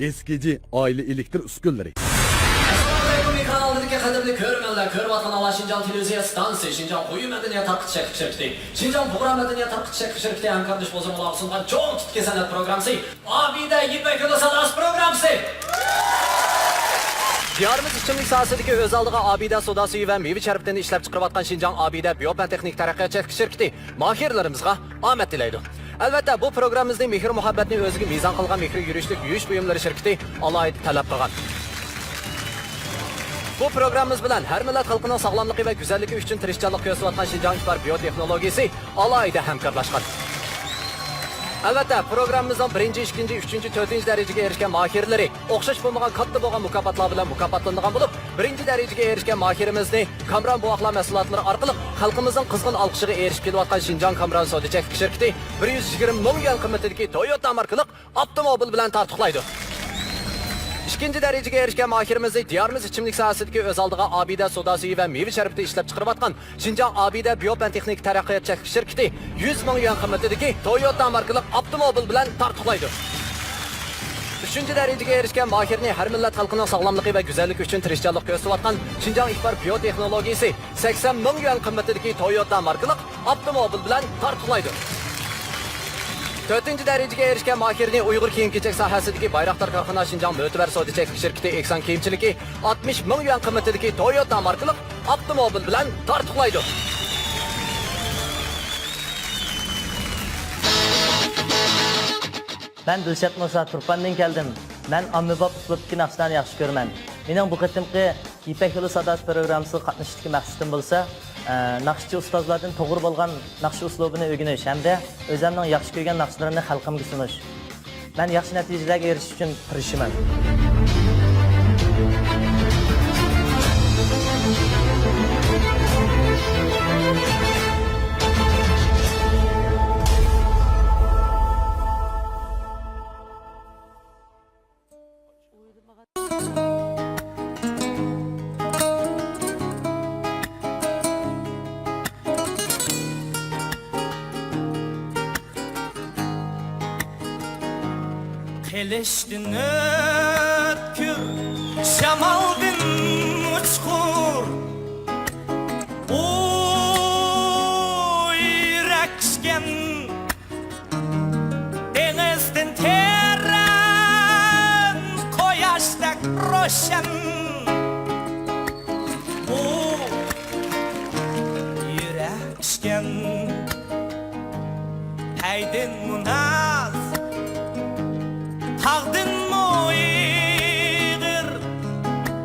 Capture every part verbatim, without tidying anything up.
ئېس كېي جى ئائىلە ئېلېكتر ئۈسكۈنىلىرى. ئەسسالامۇ ئەلەيكۇم، ئېكران ئالدىدىكى قەدىرلىك كۆرۈرمەنلەر. كۆرۈۋاتقىنىڭلار شىنجاڭ تېلېۋىزىيە ئىستانسىسى، شىنجاڭ قويۇن مەدەنىيەت تارقىتىش چەكلىك شىركىتى، شىنجاڭ بۇغرا مەدەنىيەت تارقىتىش چەكلىك شىركىتى ھەمكارلىشىپ ھۇزۇرۇڭلارغا سۇنغان چوڭ تىتكى سەنئەت پروگراممىسى ئابىدە يىپەك يولى ساداسى پروگراممىسى. دىيارىمىز ئىچىملىك ساھەسىدىكى ئۆز ئالدىغا ئابىدە سودا سۈيى ۋە مېۋە شەربىتىنى ئىشلەپچىقىرىۋاتقان شىنجاڭ ئابىدە بىيوپەن تېخنىك تەرەققىيات چەكلىك شىركىتى ماھىرلىرىمىزغا ئامەت تىلەيدۇ. ئەلۋەتتە، بۇ پروگراممىمىزنى مېھرى-مۇھەببەتنى ئۆزىگە مىزان قىلغان مېھرى يۈرۈشلۈك يۇيۇش بۇيۇملىرى شىركىتى ئالاھىدە تەلەپ قىلغان. بۇ پروگراممىمىز بىلەن ھەر مىللەت خەلقىنىڭ ساغلاملىقى ۋە گۈزەللىكى ئۈچۈن تىرىشچانلىق كۆرسىتىۋاتقان شىنجاڭ ئىپار بىيو تېخنولوگىيىسى ئالاھىدە ھەمكارلاشقان. ئەلۋەتتە، پروگراممىمىزنىڭ بىرىنچى، ئىككىنچى، ئۈچىنچى، تۆتىنچى دەرىجىگە ئېرىشكەن ماھىرلىرى ئوخشاش بولمىغان كاتتا بولغان مۇكاپاتلار بىلەن مۇكاپاتلىنىدىغان بولۇپ، بىرىنچى دەرىجىگە ئېرىشكەن ماھىرىمىزنى كامران بوۋاقلار مەھسۇلاتلىرى ئارقىلىق خەلقىمىزنىڭ قىزغىن ئالقىشىغا ئېرىشىپ كېلىۋاتقان شىنجاڭ كامران سودا چەكلىك شىركىتى بىر يۈز يىگىرمە مىڭ يۈەن قىممىتىدىكى تويوتا ماركىلىق ئاپتوموبىل بىلەن تارتۇقلايدۇ. ئىككىنچى دەرىجىگە ئېرىشكەن ماھىرىمىزنى دىيارىمىز ئىچىملىك ساھەسىدىكى ئۆز ئالدىغا ئابىدە سودا سۈيى ۋە مېۋە شەربىتى ئىشلەپچىقىرىۋاتقان شىنجاڭ ئابىدە بىيوپەن تېخنىك تەرەققىيات چەكلىك شىركىتى يۈز مىڭ يۈەن قىممىتىدىكى تويوتا ماركىلىق ئاپتوموبىل بىلەن تارتۇقلايدۇ. ئۈچىنچى دەرىجىگە ئېرىشكەن ماھىرنى ھەر مىللەت خەلقىنىڭ ساغلاملىقى ۋە گۈزەللىكى ئۈچۈن تىرىشچانلىق كۆرسىتىۋاتقان شىنجاڭ ئىپار بىيو تېخنولوگىيىسى سەكسەن مىڭ يۈەن قىممىتىدىكى تويوتا ماركىلىق ئاپتوموبىل بىلەن تارتۇقلايدۇ. تۆتىنچى دەرىجىگە ئېرىشكەن ماھىرنى ئۇيغۇر كىيىم-كېچەك ساھەسىدىكى بايراقدار كارخانا شىنجاڭ مۆتىۋەر سودا چەكلىك شىركىتى ئېھسان كىيىمچىلىكى ئاتمىش مىڭ يۈەن قىممىتىدىكى تويوتا ماركىلىق ئاپتوموبىل بىلەن تارتۇقلايدۇ. مەن دىلشات مۇسا تۇرپاندىن كەلدىم. مەن ئاممىباب ئۇسلۇبتىكى ناخشىلارنى ياخشى كۆرىمەن. مېنىڭ بۇ قېتىمقى يىپەك يولى ساداسى پروگراممىسىغا قاتنىشىشتىكى مەقسىتىم بولسا، ئە، ناخشىچى ئۇستازلاردىن توغرا بولغان ناخشا ئۇسلۇبىنى ئۆگىنىش ھەمدە ئۆزۈمنىڭ ياخشى كۆرگەن ناخشىلىرىمنى خەلقىمگە سۇنۇش. مەن ياخشى نەتىجىلەرگە ئېرىشىش ئۈچۈن تىرىشىمەن. قىلىچتىن ئۆتكۈر، شامالدىن ئۇچقۇر، ئۇ يۈرەك ئىكەن. دېڭىزدىن تېرەن، قۇياشتەك روشەن، ئۇ يۈرەك ئىكەن. ھەيدىنمۇ ناز، تاغدىنمۇ ئېغىر،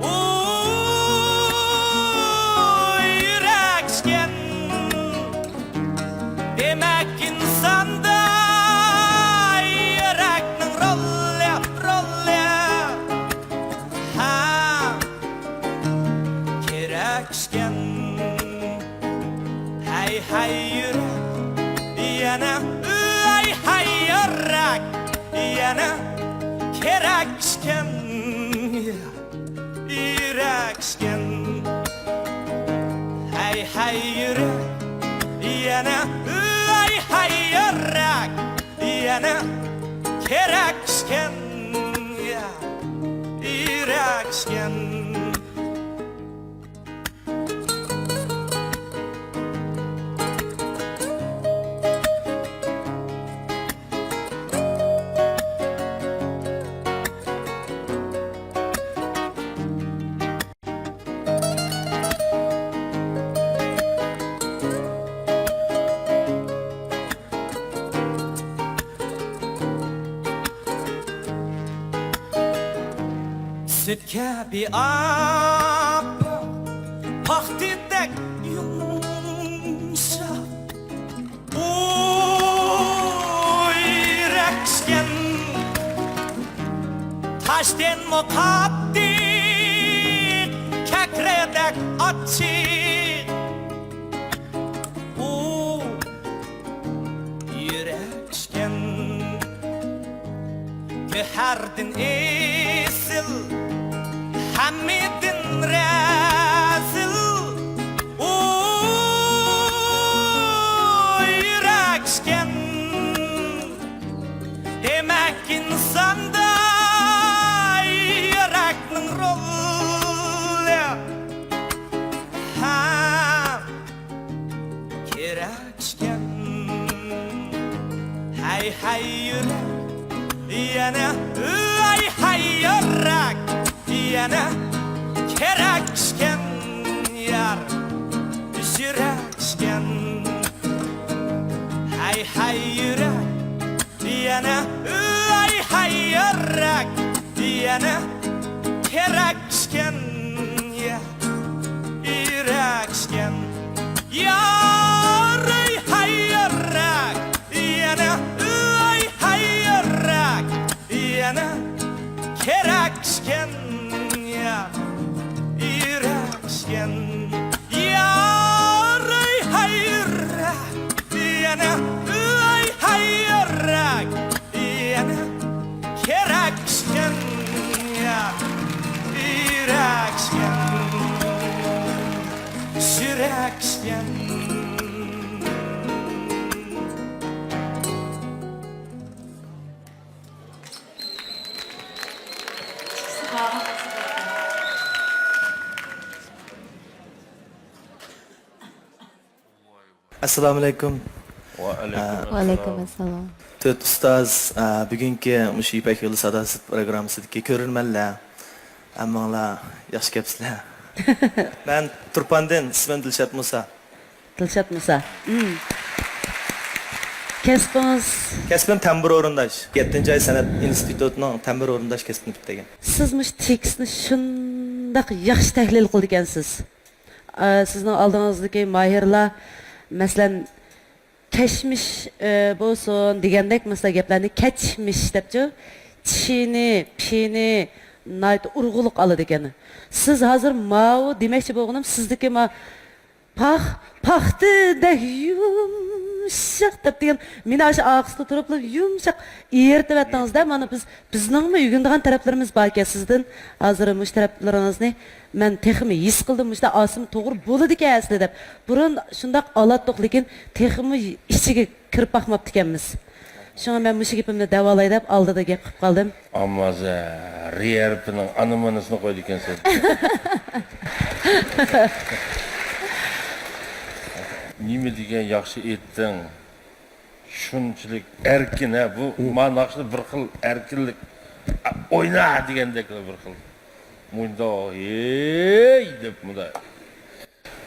ئۇ يۈرەك ئىكەن. دېمەك، ئىنساندا يۈرەكنىڭ رولى، رولى، ھە، كېرەك ئىكەن. ھەي، ھەي، يۈرەك، يەنە، ھەي، ھەي، يۈرەك، يەنە كېرەك ئىكەن. يۈرەك ئىكەن. ھەي، ھەي، يۈرەك، يەنە، ھەي، ھەي، يۈرەك، يەنە كېرەك ئىكەن. يۈرەك ئىكەن. سۈت كەبى ئاپئاق، پاختىدەك يۇمشاق، ئۇ يۈرەك ئىكەن. تاشتىنمۇ قاتتىق، كەكرىدەك ئاچچىق، ئۇ يۈرەك ئىكەن. گۆھەردىن ئېسىل، ھەممىدىن رەزىل، ئۇ يۈرەك ئىكەن. دېمەك، ئىنساندا يۈرەك ئىكەن. ھەي، ھەي، يۈرەك. يەنە، ۋاي، ھەي، يۈرەك. يەنە كېرەك ئىكەن، يار. يۈرەك ئىكەن. ھەي، ھەي، يۈرەك. يەنە، ۋاي، ھەي، يۈرەك. يەنە كېرەك ئىكەن، يار. يۈرەك ئىكەن. يارەي ھەي يۈرەك، يەنە ئۆي ھەي يۈرەك، يەنە كېرەك ئىكەن يا. يۈرەك ئىكەن. يارەي ھەي يۈرەك، يەنە ئۆي ھەي يۈرەك، يەنە كېرەك ئىكەن يا. يۈرەك ئىكەن. يۈرەك ئىكەن. ئەسسالامۇئەلەيكۇم. ۋەئەلەيكۇم ئەسسالام. تۆت ئۇستاز، ئە، بۈگۈنكى مۇشۇ يىپەك يولى ساداسى پروگراممىسىدىكى كۆرۈرمەنلەر، ھەممىڭلار ياخشى كەپسىلەر. مەن تۇرپاندىن، ئىسمىم دىلشات مۇسا. دىلشات مۇسا. مم. كەسپىڭىز؟ كەسپىم تەمبۇر ئورۇنداش. يەتتىنچى ئاي سەنئەت ئىنستىتۇتىنىڭ تەمبۇر ئورۇنداش كەسپىنى پۈتتۈرگەن. سىز مۇشۇ تېكىستنى شۇنداق ياخشى تەھلىل قىلىدىكەنسىز. ئە، سىزنىڭ ئالدىڭىزدىكى ماھىرلار، مەسىلەن، كەچمىش، ئە، بولسۇن دېگەندەك، مەسىلەن، گەپلەرنى كەچمىش دەپچۇ، چىنى، پىنى ناھايىتى ئۇرغۇلۇق ئالىدىكەن. سىز ھازىر ماۋۇ دېمەكچى بولغىنىم، سىزدىكى ما-، پاخ-، پاختىدەك يۇمشاق دەپ دېگەن، مېنى ئاشۇ ئارقىسىدا تۇرۇپلا يۇمشاق ئېرىتىۋەتتىڭىز-دە. مانا بىز، بىزنىڭمۇ ئۆگىنىدىغان تەرەپلىرىمىز باركەن سىزدىن. ھازىر مۇشۇ تەرەپلىرىڭىزنى مەن تېخىمۇ ھېس قىلدىم، مۇشۇنداق ئالسىمۇ توغرا بولىدىكەن ئەسلى دەپ. بۇرۇن شۇنداق ئالاتتۇق، لېكىن تېخىمۇ ئىچىگە كىرىپ باقماپتىكەنمىز. شۇڭا مەن مۇشۇ گېپىمنى دەۋالاي دەپ ئالدىدا گەپ قىلىپ قالدىم. ئامازە، رى ھەرپىنىڭ ئانا مانىسىنى قويىدىكەنسەن. نېمە دېگەن ياخشى ئېيتتىڭ. شۇنچىلىك ئەركىن، ھە، بۇ ما ناخشىدا بىر خىل ئەركىنلىك، ئا، ئوينا دېگەندەك بىر خىل. مۇنداق، ھېي دەپ مۇنداق.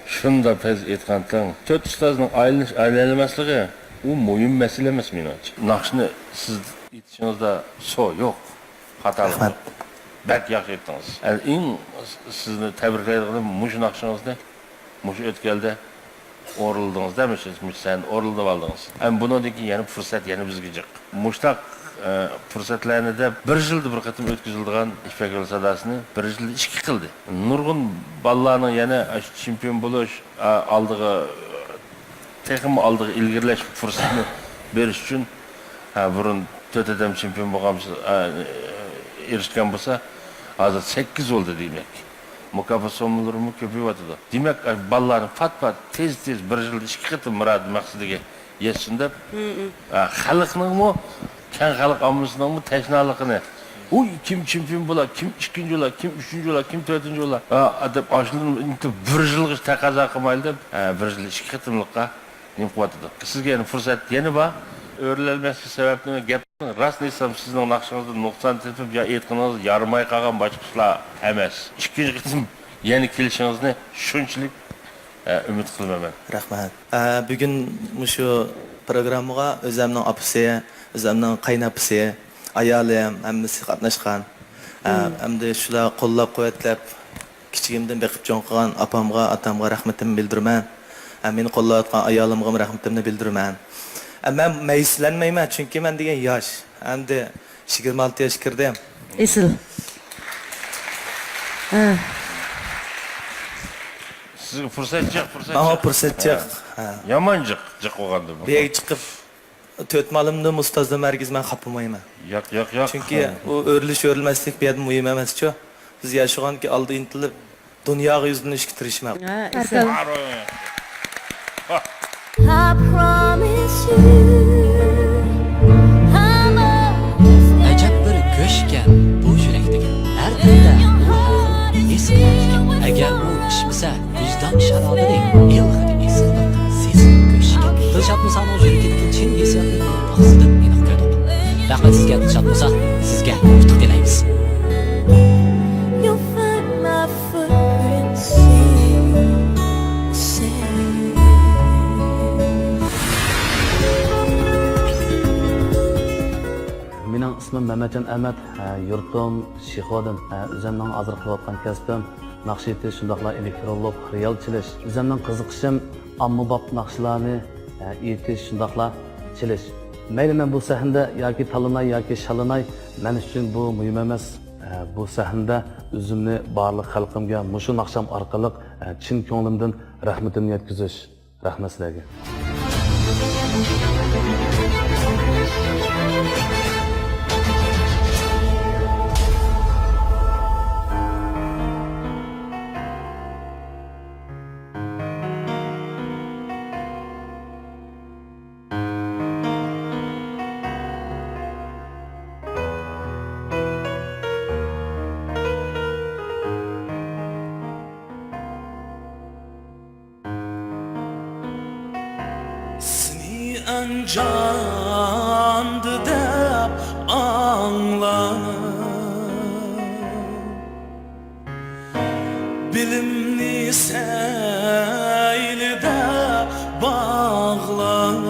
شۇنداق پەز ئېيتقانتىڭ. تۆت ئۇستازنىڭ ئايلىنىش، ئايلىنالماسلىقى، ئۇ مۇھىم مەسىلە ئەمەس مېنىڭچە. ناخشىنى سىز ئېيتىشىڭىزدا سو يوق. خاتالىق يوق. رەھمەت. بەك ياخشى ئېيتتىڭىز. ئەل-، ئەڭ سىزنى تەبرىكلەيدىغىنىم مۇشۇ ناخشىڭىزنى مۇشۇ ئۆتكەلدە ئورۇنلىدىڭىز-دە، مۇشۇ، مۇشۇ سەھنىدە ئورۇنلىۋالدىڭىز. ئەمما بۇنىڭدىن كېيىن يەنە پۇرسەت يەنە بىزگە جىق. مۇشۇنداق، ئە، پۇرسەتلەرنى دەپ، بىر يىلدا بىر قېتىم ئۆتكۈزۈلىدىغان يىپەك يولى ساداسىنى بىر يىلدا ئىككى قىلدى. نۇرغۇن بالىلارنىڭ يەنە ئاشۇ چېمپىيون بولۇش، ئە، ئالدىغا، تېخىمۇ ئالدىغا ئىلگىرىلەش پۇرسىتىنى بېرىش ئۈچۈن، ھە، بۇرۇن تۆت ئادەم چېمپىيون بولغان بولسا، ئە، ئېرىشكەن بولسا، ھازىر سەككىز بولدى دېمەك. مۇكاپات سوممىلىرىمۇ كۆپىيىۋاتىدۇ. دېمەك، بالىلارنى پات-پات، تېز-تېز، بىر يىلدا ئىككى قېتىم مۇراد مەقسىتىگە يەتسۇن دەپ، ئە، خەلقنىڭمۇ، كەڭ خەلق ئاممىسىنىڭمۇ تەشنالىقىنى، ۋوي، كىم چېمپىيون بولا، كىم ئىككىنچى بولا، كىم ئۈچىنچى بولا، كىم تۆتىنچى بولا، ئە، دەپ، ئاشۇنى بىر يىلغىچە تەقەززا قىلمايلى دەپ، ئە، بىر يىلدا ئىككى قېتىملىققا نېمە قىلىۋاتىدۇ؟ سىزگە يەنە پۇرسەت يەنە بار. ئۆرۈلەلمەسلىك سەۋەبىنى گەپ راست ئېيتسام، سىزنىڭ ناخشىڭىزدا نۇقسان تېپىپ يا ئېيتقىنىڭىز يارىماي قالغان باشقا ئىشلار ئەمەس. ئىككىنچى قېتىم يەنە كېلىشىڭىزنى شۇنچىلىك، ئە، ئۈمىد قىلىمەن مەن. رەھمەت. ئە، بۈگۈن مۇشۇ پروگراممىغا ئۆزەمنىڭ ئاپىسى، ئۆزەمنىڭ قايناپىسى، ئايالىم، ھەممىسى قاتناشقان. ئە، ئەمدى شۇلار قوللاپ-قۇۋۋەتلەپ، كىچىكىمدىن بېقىپ چوڭ قىلغان ئاپامغا، ئاتامغا رەھمىتىمنى بىلدۈرىمەن. ھە، مېنى قوللاۋاتقان ئايالىمغىمۇ رەھمىتىمنى بىلدۈرىمەن. ھە، مەن مەيۈسلەنمەيمەن، چۈنكى مەن دېگەن ياش. ئەمدى يىگىرمە ئالتە ياشقا كىردىم. ئېسىل. ھە. سىزگە پۇرسەت جىق، پۇرسەت ماڭا جىق. پۇرسەت جىق. ھە. ھە. يامان جىق، جىق بولغاندا بۇ. بۇ يەرگە چىقىپ، تۆت مالىمدىن ئۇستازدىن ھەرگىز مەن خاپىمايمەن. ياق، ياق، ياق. چۈنكى ئۇ ئۆرۈلۈش، ئۆرۈلمەسلىك بۇ يەردە مۇھىم ئەمەسچۇ. بىز ياشىغانكى ئالدى ئىنتىلىپ، دۇنياغا يۈزلىنىشكە تىرىشماق. ھە، ئېسىل. I promise you, I'm ئەجەب بىر گۆشكەن بۇ يۈرەكتىكى. ھەر كۈندە ئۇ ھەر خىل ھېس قىلىدىكەن. ئەگەر ئۇ پىشمىسا، ۋىجدان شارابىنى ئىلغىدى ئېسىللىق سېزىم گۆشكەن. دىلشات مۇسانىڭ يۈرىكىدىكى چىن ھېسسىياتنى بۇ پاخسىدىن ئېنىق كۆردۇق. رەھمەت سىزگە، دىلشات مۇسا، سىزگە ئۇتۇق تىلەيمىز. مېنىڭ ئىسمىم مەمەتجان ئەمەت، ھە، يۇرتۇم شىخۇدىن، ھە، ئۆزۈمنىڭ ھازىر قىلىۋاتقان كەسپىم ناخشا ئېيتىش، شۇنداقلا ئېلېكترونلۇق خىيال چېلىش. ئۆزۈمنىڭ قىزىقىشىم ئاممىباب ناخشىلارنى، ھە، ئېيتىش، شۇنداقلا چېلىش. مەيلى مەن بۇ سەھنىدە ياكى تاللىناي ياكى شاللىناي، مەن ئۈچۈن بۇ مۇھىم ئەمەس. ھە، بۇ سەھنىدە ئۆزۈمنى بارلىق خەلقىمگە مۇشۇ ناخشام ئارقىلىق، ھە، چىن كۆڭلۈمدىن رەھمىتىمنى يەتكۈزۈش. رەھمەت سىلەرگە. سېنى ئەنجاندا دەپ ئاڭلاپ، بىلىمنى سەيلىدە باغلاپ،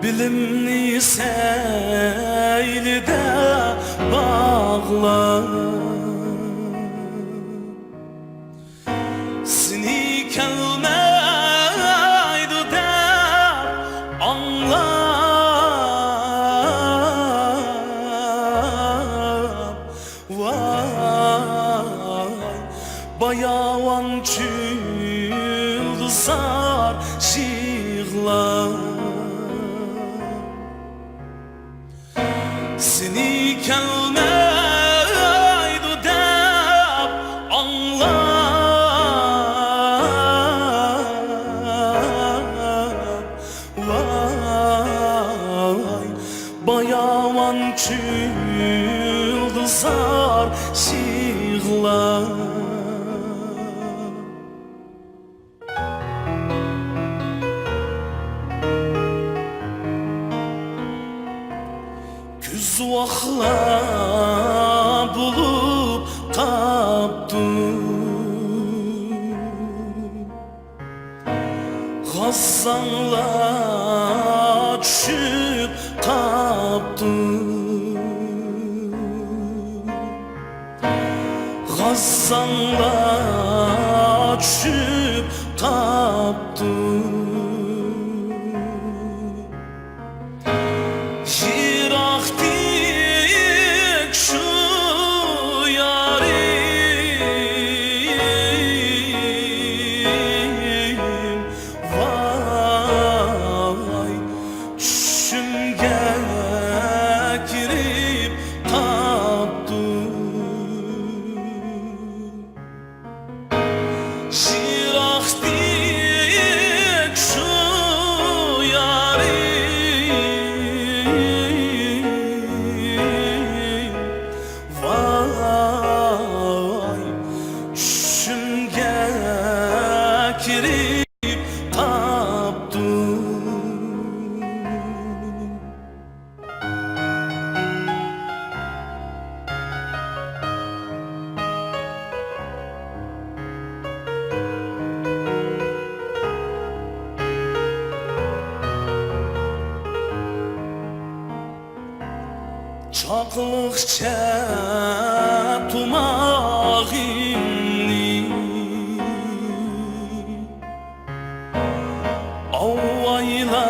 بىلىمنى سەيلىدە باغلاپ، سېنى كەلمەيدۇ دەپ ئاڭلاپ، ۋاي، باياۋان چۈلدۈزار يىغلاپ، سېنى كەلمەيدۇ دەپ ئاڭلاپ، ۋاي، باياۋان چۈلدۈزار يىغلاپ. كۈز ۋاقلا بولۇپ قاپتۇ، غازاڭلا چۈشۈپ قاپتۇ. غازاڭلا چۈشۈپ قاپتۇ. يىراقتىكى شۇ يارىم، ۋاي، چۈشۈمگە كىرىپ قاپتۇ. يىراقتىكى شۇ يارىم، ۋاي، چۈشۈمگە كىرىپ قاپتۇ. چاقلىقچە تۇماغىمنى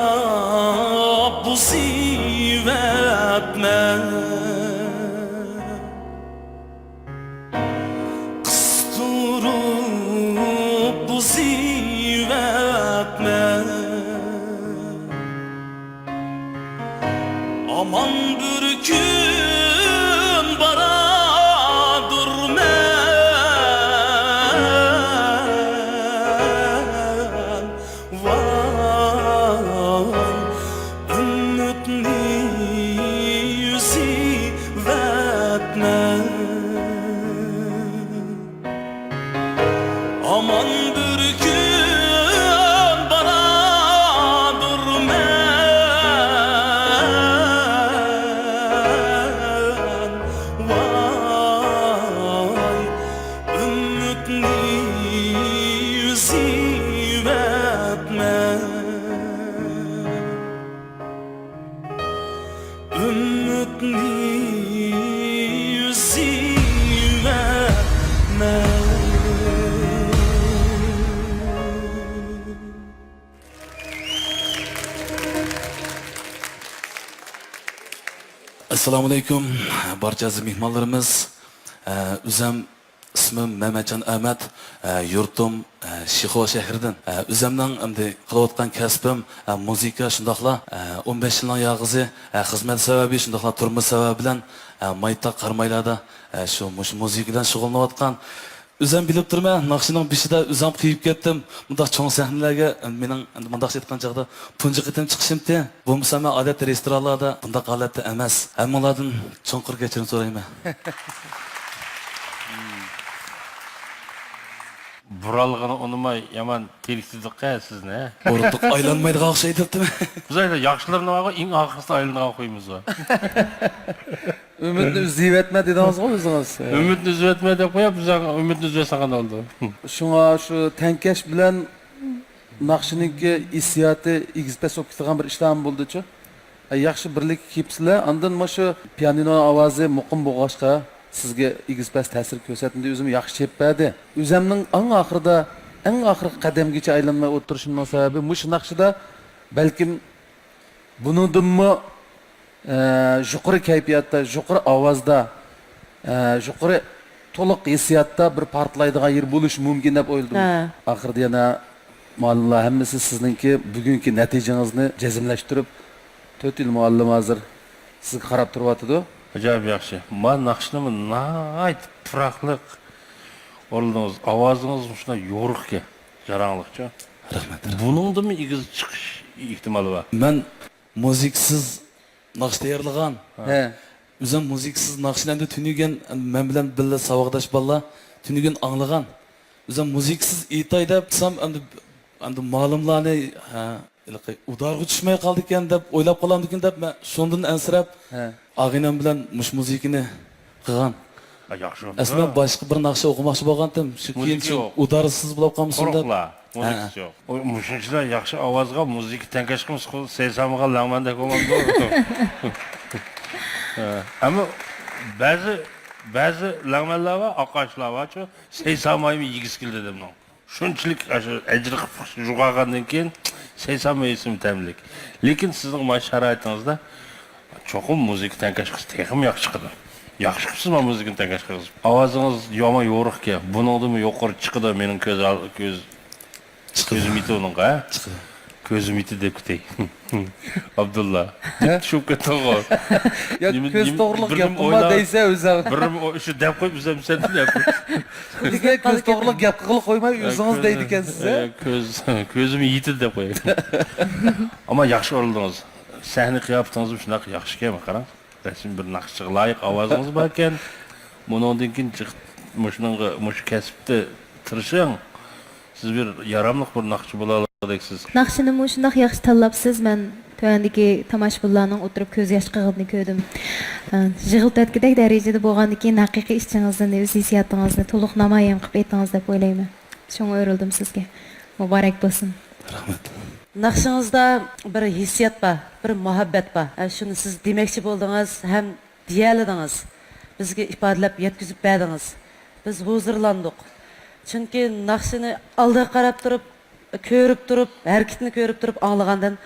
ئاۋايلاپ بۇزۇۋەتمە، قىستۇرۇپ بۇزۇۋەتمە. ئامان بىر كۈن بارادۇرمەن، ۋاي، ئۈمىدنى ئۈزۈۋەتمە. ئامان بىر كۈن يۈزىمە مەن. ئەسسالامۇئەلەيكۇم، بارچە ئەزىز مېھمانلىرىمىز. ئە، ئۆزەم ئىسمىم مەمەتجان ئەمەت، ئە، يۇرتۇم، ئە، شىخۇ شەھىرىدىن. ئە، ئۆزەمنىڭ ئەمدى قىلىۋاتقان كەسپىم، ئە، مۇزىكا، شۇنداقلا، ئە، ئون بەش يىلنىڭ ياغىزى، ئە، خىزمەت سەۋەبى، شۇنداقلا تۇرمۇش سەۋەبى بىلەن، ئە، مايتاق قارامايلاردا، ئە، شۇ، مۇشۇ مۇزىكا بىلەن شۇغۇللىنىۋاتقان. ئۆزەم بىلىپ تۇرىمەن، ناخشىنىڭ بېشىدا ئۆزەم قېيىپ كەتتىم. مۇنداق چوڭ سەھنىلەرگە مېنىڭ ئەمدى مۇنداقچە ئېيتقان چاغدا تۇنجى قېتىم چىقىشىمتى. بولمىسا مەن ئادەتتە رېستورانلاردا بۇنداق ھالەتتە ئەمەس. ھەممىڭلاردىن چوڭقۇر كەچۈرۈم سورايمەن. بۇرالغىنى ئۇنىماي يامان تېلىكتۈردۇق-ھە سىزنى. ئورۇندۇق ئايلانمايدىغان ئوخشايدۇ دەپتىمەن. بىز ئەينى ياخشىلىرىنى بارغۇ، ئەڭ ئاخىرسىدا ئايلىنىدىغان خۇيىمىز بار. ئۈمىدنى ئۈزۈۋەتمە دېدىڭىزغۇ ئۆزىڭىز. ئۈمىدنى ئۈزۈۋەتمە دەپ قويۇپ، بىز ئۈمىدنى ئۈزۈۋەتسەڭ قانداق بولىدۇ؟ شۇڭا شۇ تەڭكەش بىلەن ناخشىنىڭكى ھېسسىياتى ئېگىز-پەس بولۇپ كېتىدىغان بىر ئىشلارمۇ بولىدۇچۇ؟ ئە، ياخشى بىرلىككە كېلىپسىلەر. ئاندىن مۇشۇ پىيانىنونىڭ ئاۋازى مۇقىم بولغاچقا، سىزگە ئېگىز-پەس تەسىر كۆرسەتمىدى. ئۆزۈم ياخشى چېلىپ بەردى. ئۆزەمنىڭ ئەڭ ئاخىرىدا، ئەڭ ئاخىرقى قەدەمگىچە ئايلانماي ئولتۇرۇشۇمنىڭ سەۋەبى مۇشۇ ناخشىدا بەلكىم بۇنىڭدىنمۇ، ئە، يۇقىرى كەيپىياتتا، يۇقىرى ئاۋازدا، ئە، يۇقىرى تولۇق ھېسسىياتتا بىر پارتلايدىغان يېرى بولۇشى مۇمكىن دەپ ئويلىدىم. ھە. ئاخىرىدا يەنە مۇئەللىملار ھەممىسى سىزنىڭكى بۈگۈنكى نەتىجىڭىزنى جەزملەشتۈرۈپ، تۆت يىل مۇئەللىم ھازىر سىزگە قاراپ تۇرۇۋاتىدۇ. ئاجايىپ ياخشى. ما ناخشىنىمۇ ناھايىتى پۇراقلىق ئورۇندىڭىز. ئاۋازىڭىز شۇنداق يورۇقكەن، جاراڭلىقچۇ. رەھمەت. بۇنىڭدىنمۇ ئېگىز چىقىش ئېھتىمالى بار. مەن مۇزىكىسىز ناخشا تەييارلىغان. ھە. ئۆزۈم مۇزىكىسىز ناخشىنى ئەمدى تۈنۈگۈن مەن بىلەن بىللە ساۋاقداش بالىلار تۈنۈگۈن ئاڭلىغان. ئۆزۈم مۇزىكىسىز ئېيتاي دەپسەم، ئەمدى، ئەمدى مۇئەللىملارنى، ھە، ھېلىقى ئۇدارغا چۈشمەي قالدىكەن دەپ ئويلاپ قالامدىكىن دەپ، مەن شۇندىن ئەنسىرەپ، ھە، ئاغىنەم بىلەن مۇشۇ مۇزىكىنى قىلغان. ھە، ياخشى بولدى. ئەسلىدە مەن باشقا بىر ناخشا ئوقۇماقچى بولغانتىم. شۇ كېيىن مۇزىكا شۇ يوق. ئۇدارسىز بولۇپ قالمىسۇن دەپ. قۇرۇقلا. ھە. مۇزىكىسى يوق. ئۇ مۇشۇنچىلا ياخشى ئاۋازغا مۇزىكا تەڭكەش قىلمىسا، خۇددى سەي سامىغان لەڭمەندەك بولمامدۇ؟ ھە. ئەمما بەزى، بەزى لەڭمەنلەر بار، ئاقاشلار بارچۇ، سەي سامايمۇ يېگۈسى كېلىدۇ ئادەمنىڭ. شۇنچىلىك ئاشۇ ئەجرى قىلىپ يوغانغاندىن كېيىن سەي ساما يېسىمۇ تەملىك. لېكىن سىزنىڭ مانا شارائىتىڭىزدا چوقۇم مۇزىكا تەڭكەش قىلسا تېخىمۇ ياخشى چىقىدۇ. ياخشى قىپسىز مانا مۇزىكىنى تەڭكەش قىلسا. ئاۋازىڭىز يامان يورۇقكەن. بۇنىڭدىنمۇ يۇقىرى چىقىدۇ مېنىڭ كۆز ئال-، كۆز، چىقىدۇ. كۆزۈم يېتىدۇ ئۇنىڭغا، ھە؟ چىقىدۇ. كۆزۈم يېتىدۇ دەپ كېتەي. ئابدۇللا، ھە؟ چۈشۈپ كەتتىڭغۇ؟ يا، نېمە، كۆز نېمە، توغرىلىق بىر گەپ نېمە قىلما ئويلاپ، دەيسە ئۆزۈڭ. بىر نېمە ئو-، شۇ دەپ قويۇپ ئۆزۈم سەندىن دەپ قويۇپ. بىزگە كۆز توغرىلىق گەپ قىلغىلى قويماي، ئۆزىڭىز دەيدىكەنسىز، ھە؟ كۆز، كۆزۈم يېتىدۇ دەپ قوياي. ئەمما ياخشى ئورۇندىڭىز. سەھنە قىياپىتىڭىزمۇ شۇنداق ياخشىكەن، قاراڭ. رەسمىي بىر ناخشىچىغا لايىق ئاۋازىڭىز باركەن. بۇنىڭدىن كېيىن جىق-، مۇشۇنىڭغا، مۇشۇ كەسىپتە تىرىشىڭ. سىز بىر ياراملىق بىر ناخشىچى بولالىغۇدەكسىز. ناخشىنىمۇ شۇنداق ياخشى تاللاپسىز، مەن تۆۋەندىكى تاماشىبىنلارنىڭ ئولتۇرۇپ كۆز ياش قىغىنىنى كۆردۈم. ھە، يىغلىتىۋەتكۈدەك دەرىجىدە بولغاندىكىن، ھەقىقىي ئىچىڭىزدىن ئۆز ھېسسىياتىڭىزنى تولۇق نامايان قىلىپ ئېيتتىڭىز دەپ ئويلايمەن. شۇڭا ئۆرۈلدۈم سىزگە. مۇبارەك بولسۇن. رەھمەت. ناخشىڭىزدا بىر ھېسسىيات بار، بىر مۇھەببەت بار. ھە، شۇنى سىز دېمەكچى بولدىڭىز ھەم دېيەلىدىڭىز، بىزگە ئىپادىلەپ يەتكۈزۈپ بەردىڭىز. بىز ھۇزۇرلاندۇق. چۈنكى ناخشىنى ئالدىغا قاراپ تۇرۇپ، كۆرۈپ تۇرۇپ، ھەرىكىتىنى كۆرۈپ تۇرۇپ ئاڭلىغاندىن،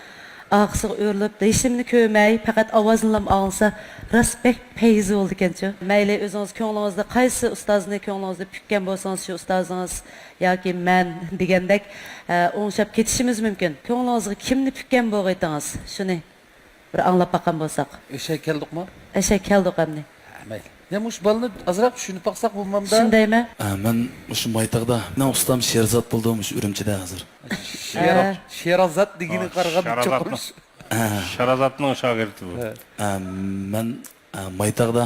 ئارقىسىغا ئۆرۈلۈپ، ھېچنېمىنى كۆرمەي، پەقەت ئاۋازىنىلا ئاڭلىسا، راست بەك پەيزى بولىدىكەنچۇ. مەيلى ئۆزىڭىز كۆڭلىڭىزدە قايسى ئۇستازنى كۆڭلىڭىزدە پۈككەن بولسىڭىز، شۇ ئۇستازىڭىز ياكى مەن دېگەندەك، ئە، ئوڭشاپ كېتىشىمىز مۇمكىن. كۆڭلىڭىزگە كىمنى پۈككەن بولغىيتىڭىز، شۇنى بىر ئاڭلاپ باققان بولساق. ئەشەگە كەلدۇقمۇ؟ ئەشەگە كەلدۇق ئەمدى. ھە، مەيلى. يا، مۇشۇ بالىنى ئازراق چۈشىنىپ باقساق بولمامدا؟ چۈشىنەيمەن. ئە، مەن مۇشۇ مايتاغدا، مېنىڭ ئۇستام شېرزات بولدى، مۇشۇ ئۈرۈمچىدە ھازىر. شېرا-، ھە. شېرازات دېگىنىگە قارىغاندا چوقۇم. ھە. شارازاتنىڭ شاگىرتى بۇ. ھە. ئە، مەن، ئە، مايتاغدا،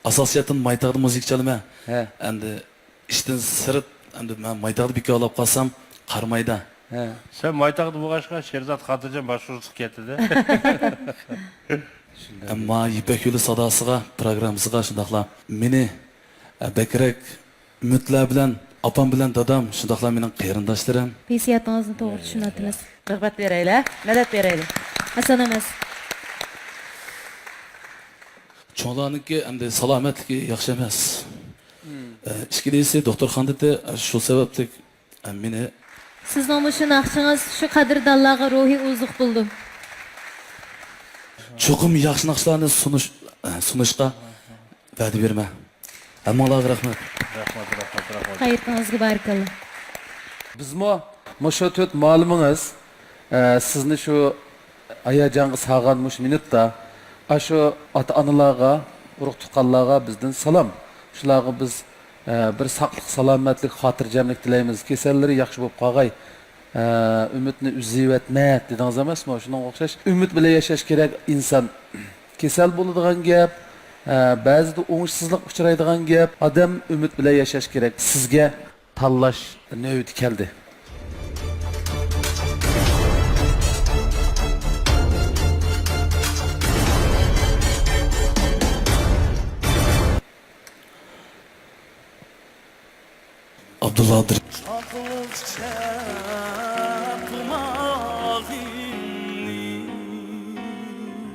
ئاساسىيەتتىن مايتاغدا مۇزىكا چالىمەن. ھە. ئەمدى ئىشتىن سىرت، ئەمدى مەن مايتاغدا بىكارلاپ قالسام قارىمايدۇ. ھە. سەن مايتاغدا بولغاچقا، شېرزات خاتىرجەم باشقۇرۇشلۇق كەتتىدە. ئەمما يىپەك يولى ساداسىغا، پروگراممىسىغا شۇنداقلا مېنى، ئە، بەكرەك ئۈمىدلەر بىلەن، ئاپام بىلەن دادام، شۇنداقلا مېنىڭ قېرىنداشلىرىم. ھېسسىياتىڭىزنى توغرا چۈشىنىۋاتىمىز. رىغبەت بېرەيلى، مەدەت بېرەيلى. ئاسان ئەمەس. چوڭلارنىڭكى ئەمدى سالامەتلىكى ياخشى ئەمەس. ئە، ئىككىلىسى دوختۇرخانىدا ئىدى، شۇ سەۋەبلىك، ئە، مېنى سىزنىڭ مۇشۇ ناخشىڭىز شۇ قەدىردانلارغا روھىي ئوزۇق بولىدۇ. چوقۇم ياخشى ناخشىلارنى سۇنۇش، ئە، سۇنۇشقا ۋەدە بېرىمەن. ھەممىڭلارغا رەھمەت. رەھمەت، رەھمەت، رەھمەت. خەيرىڭىزگە بارىكاللا. بىزمۇ مۇشۇ تۆت مۇئەللىمىڭىز، ئە، سىزنى شۇ ھاياجانغا سالغان مۇشۇ مىنۇتتا، ئاشۇ ئاتا-ئانىلارغا، ئۇرۇق-تۇغقانلارغا بىزدىن سالام. شۇلارغا بىز، ئە، بىر ساقلىق، سالامەتلىك، خاتىرجەملىك تىلەيمىز. كېسەللىرى ياخشى بولۇپ قالغاي. ئە، ئۈمىدنى ئۈزۈۋەتمە دېدىڭىز ئەمەسمۇ؟ شۇنىڭغا ئوخشاش ئۈمىد بىلەن ياشاش كېرەك ئىنسان. كېسەل بولىدىغان گەپ، ئە، بەزىدە ئوڭۇشسىزلىق ئۇچرايدىغان گەپ. ئادەم ئۈمىد بىلەن ياشاش كېرەك. سىزگە تاللاش نۆۋىتى كەلدى. ئابدۇللا ئابدۇر-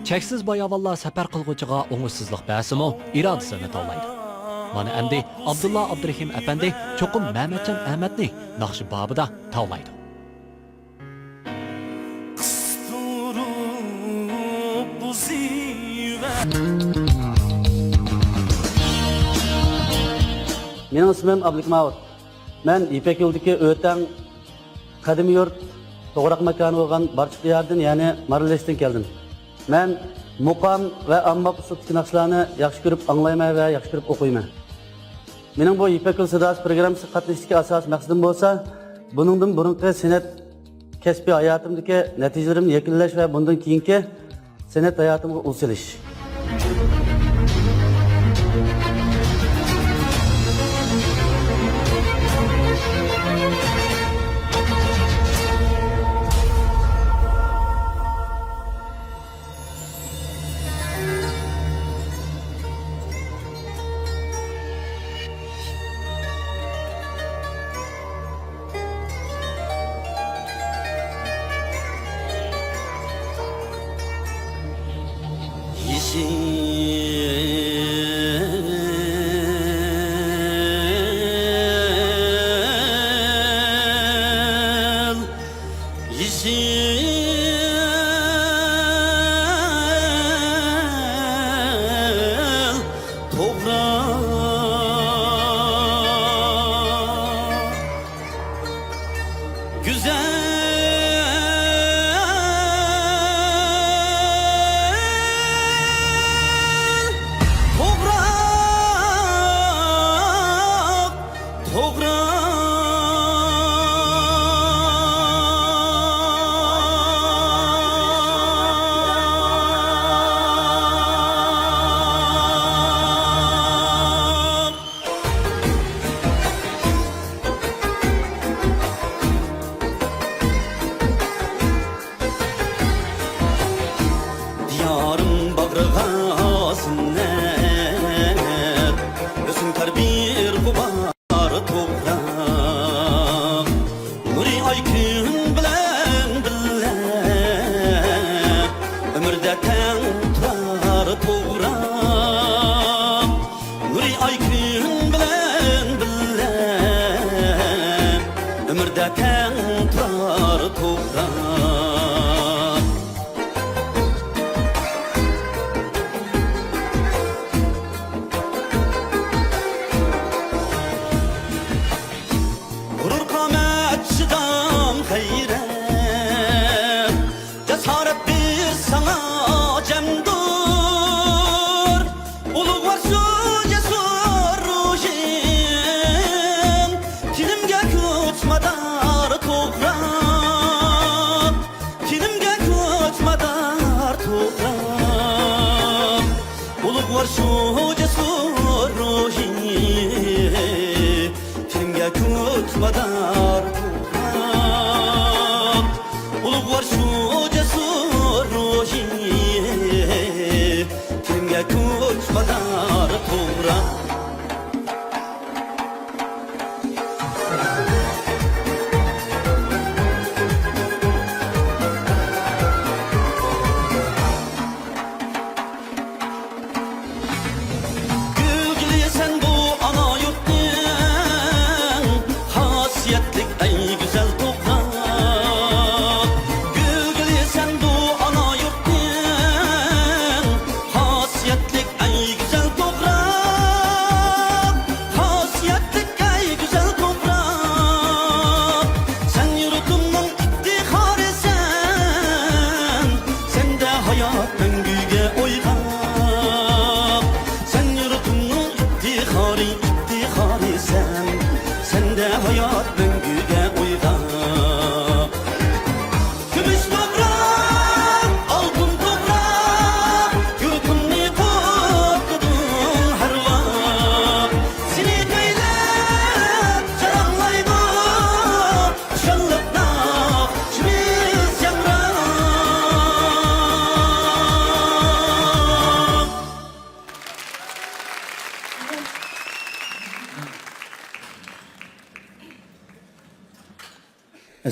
چەكسىز باياۋانلار سەپەر قىلغۇچىغا ئوڭۇشسىزلىق بەرسىمۇ، ئىرادىسىنى تاۋلايدۇ. مانا ئەمدى ئابدۇللا ئابدۇرېھىم ئەپەندى چوقۇم مەمەتجان ئەمەتنى ناخشا بابىدا تاۋلايدۇ. قىستۇرۇپ بۇزۇۋەر. مېنىڭ ئىسمىم ئابلىكماۋۇت. مەن يىپەك يولىدىكى ئۆتەڭ قەدىمىي يۇرت، توغراق ماكانى بولغان بارچۇق دىيارىدىن، يەنى مارىلىشتىن كەلدىم. مەن مۇقام ۋە ئامماپ ئۇسلۇبتىكى ناخشىلارنى ياخشى كۆرۈپ ئاڭلايمەن ۋە ياخشى كۆرۈپ ئوقۇيمەن. مېنىڭ بۇ يىپەك يولى ساداسى پروگراممىسىغا قاتنىشىشتىكى ئاساسىي مەقسىتىم بولسا، بۇنىڭدىن بۇرۇنقى سەنئەت كەسپىي ھاياتىمدىكى نەتىجىلىرىمنى يەكۈنلەش ۋە بۇندىن كېيىنكى سەنئەت ھاياتىمغا ئۇل سېلىش. يېشىل، يېشىل توغراق. گۈزەل توغراق، توغراق. دىيارىم باغرىغا زىننەت، ھۆسن تەربىيە غۇبار توغراق. نۇرى ئاي كۈن بىلەن بىللە، ئۆمۈردە تەڭ تۇرار توغراق. نۇرى ئاي كۈن بىلەن بىللە، ئۆمۈردە تەڭ تۇرار توغراق. غۇرۇر، قامەت، چىدام، غەيرەت، جاسارەت بىز ساڭا جەمدۇر. ئۇلۇغۋار شۇ جەسۇر روھىڭ، تېنىمگە كۈچ مادار توغراق.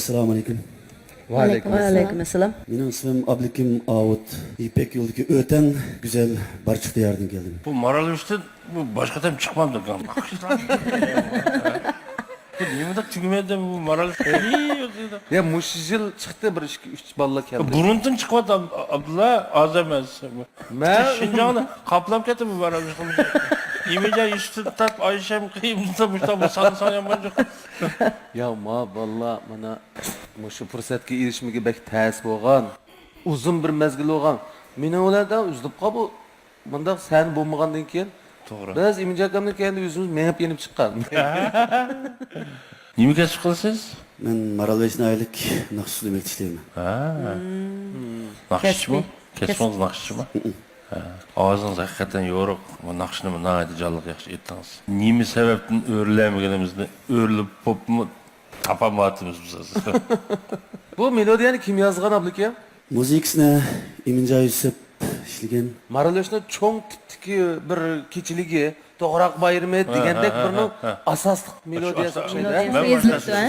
ئەسسالامۇ ئەلەيكۇم. ۋەئەلەيكۇم ئەسسالام. مېنىڭ ئىسمىم ئابلىكىم ئاۋۇت. يىپەك يولىدىكى ئۆتەڭ گۈزەل بارچۇق دىيارىدىن كەلدىم. بۇ مارالبېشىدىن بۇ باشقا تام چىقمامدۇ؟ بۇ نېمىدەپ تۈگىمەيدۇ بۇ مارالبېشى؟ يا، مۇشۇ يىل چىقتى، بىر ئىككى، ئۈچ بالىلار كەلدى. بۇرۇندىن چىقىۋاتىدۇ، ئابدۇللا، ھازىر ئەمەس. مەن شىنجاڭنى قاپلاپ كەتتى بۇ مارالبېشى. ئىمىجا يۈسۈپتىن تارتىپ ئايشەم قىيىمدا مۇشۇنداق بىر سان سان يامان جوق. يا، ما بالىلار، مانا مۇشۇ پۇرسەتكە ئېرىشمىگە بەك تەس بولغان. ئۇزۇن بىر مەزگىل بولغان. مېنىڭ بىلەن دە ئۈزۈلۈپ قال بۇ. مۇنداق سەھنە بولمىغاندىن كېيىن، توغرا. بىز ئىمىن ئاكامنىڭ كەينىدە ئۆزىمىز مېڭىپ يېنىپ چىققان. نېمە كەسىپ قىلىسىز؟ مەن مارالبېشى ناھىيەلىك ناخشىچى ئۆمەكتە ئىشلەيمەن. ھە. ناخشىچىمۇ؟ كەسپى. كەسپىڭىز ناخشىچىمۇ؟ ھە. ئاۋازىڭىز ھەقىقەتەن يورۇق. بۇ ناخشىنىمۇ ناھايىتى جانلىق ياخشى ئېيتتىڭىز. نېمە سەۋەبتىن ئۆرلەيمىگىنىمىزنى ئۆرلىمەپمۇ تاپالمايۋاتىمىز بىز ھازىر. بۇ مېلودىيەنى كىم يازغان، ئابلىكىم؟ مۇزىكىسىنى ئىمىنجا يۈسۈپ ئىشلىگەن. مارالبېشىنىڭ چوڭ تىپتىكى بىر كېچىلىكى، توغراق بايرىمى دېگەندەك بىرنىڭ ئاساسلىق مېلودىيەسى ئوخشايدۇ. مەن يېزىلىپتۇ، ھە؟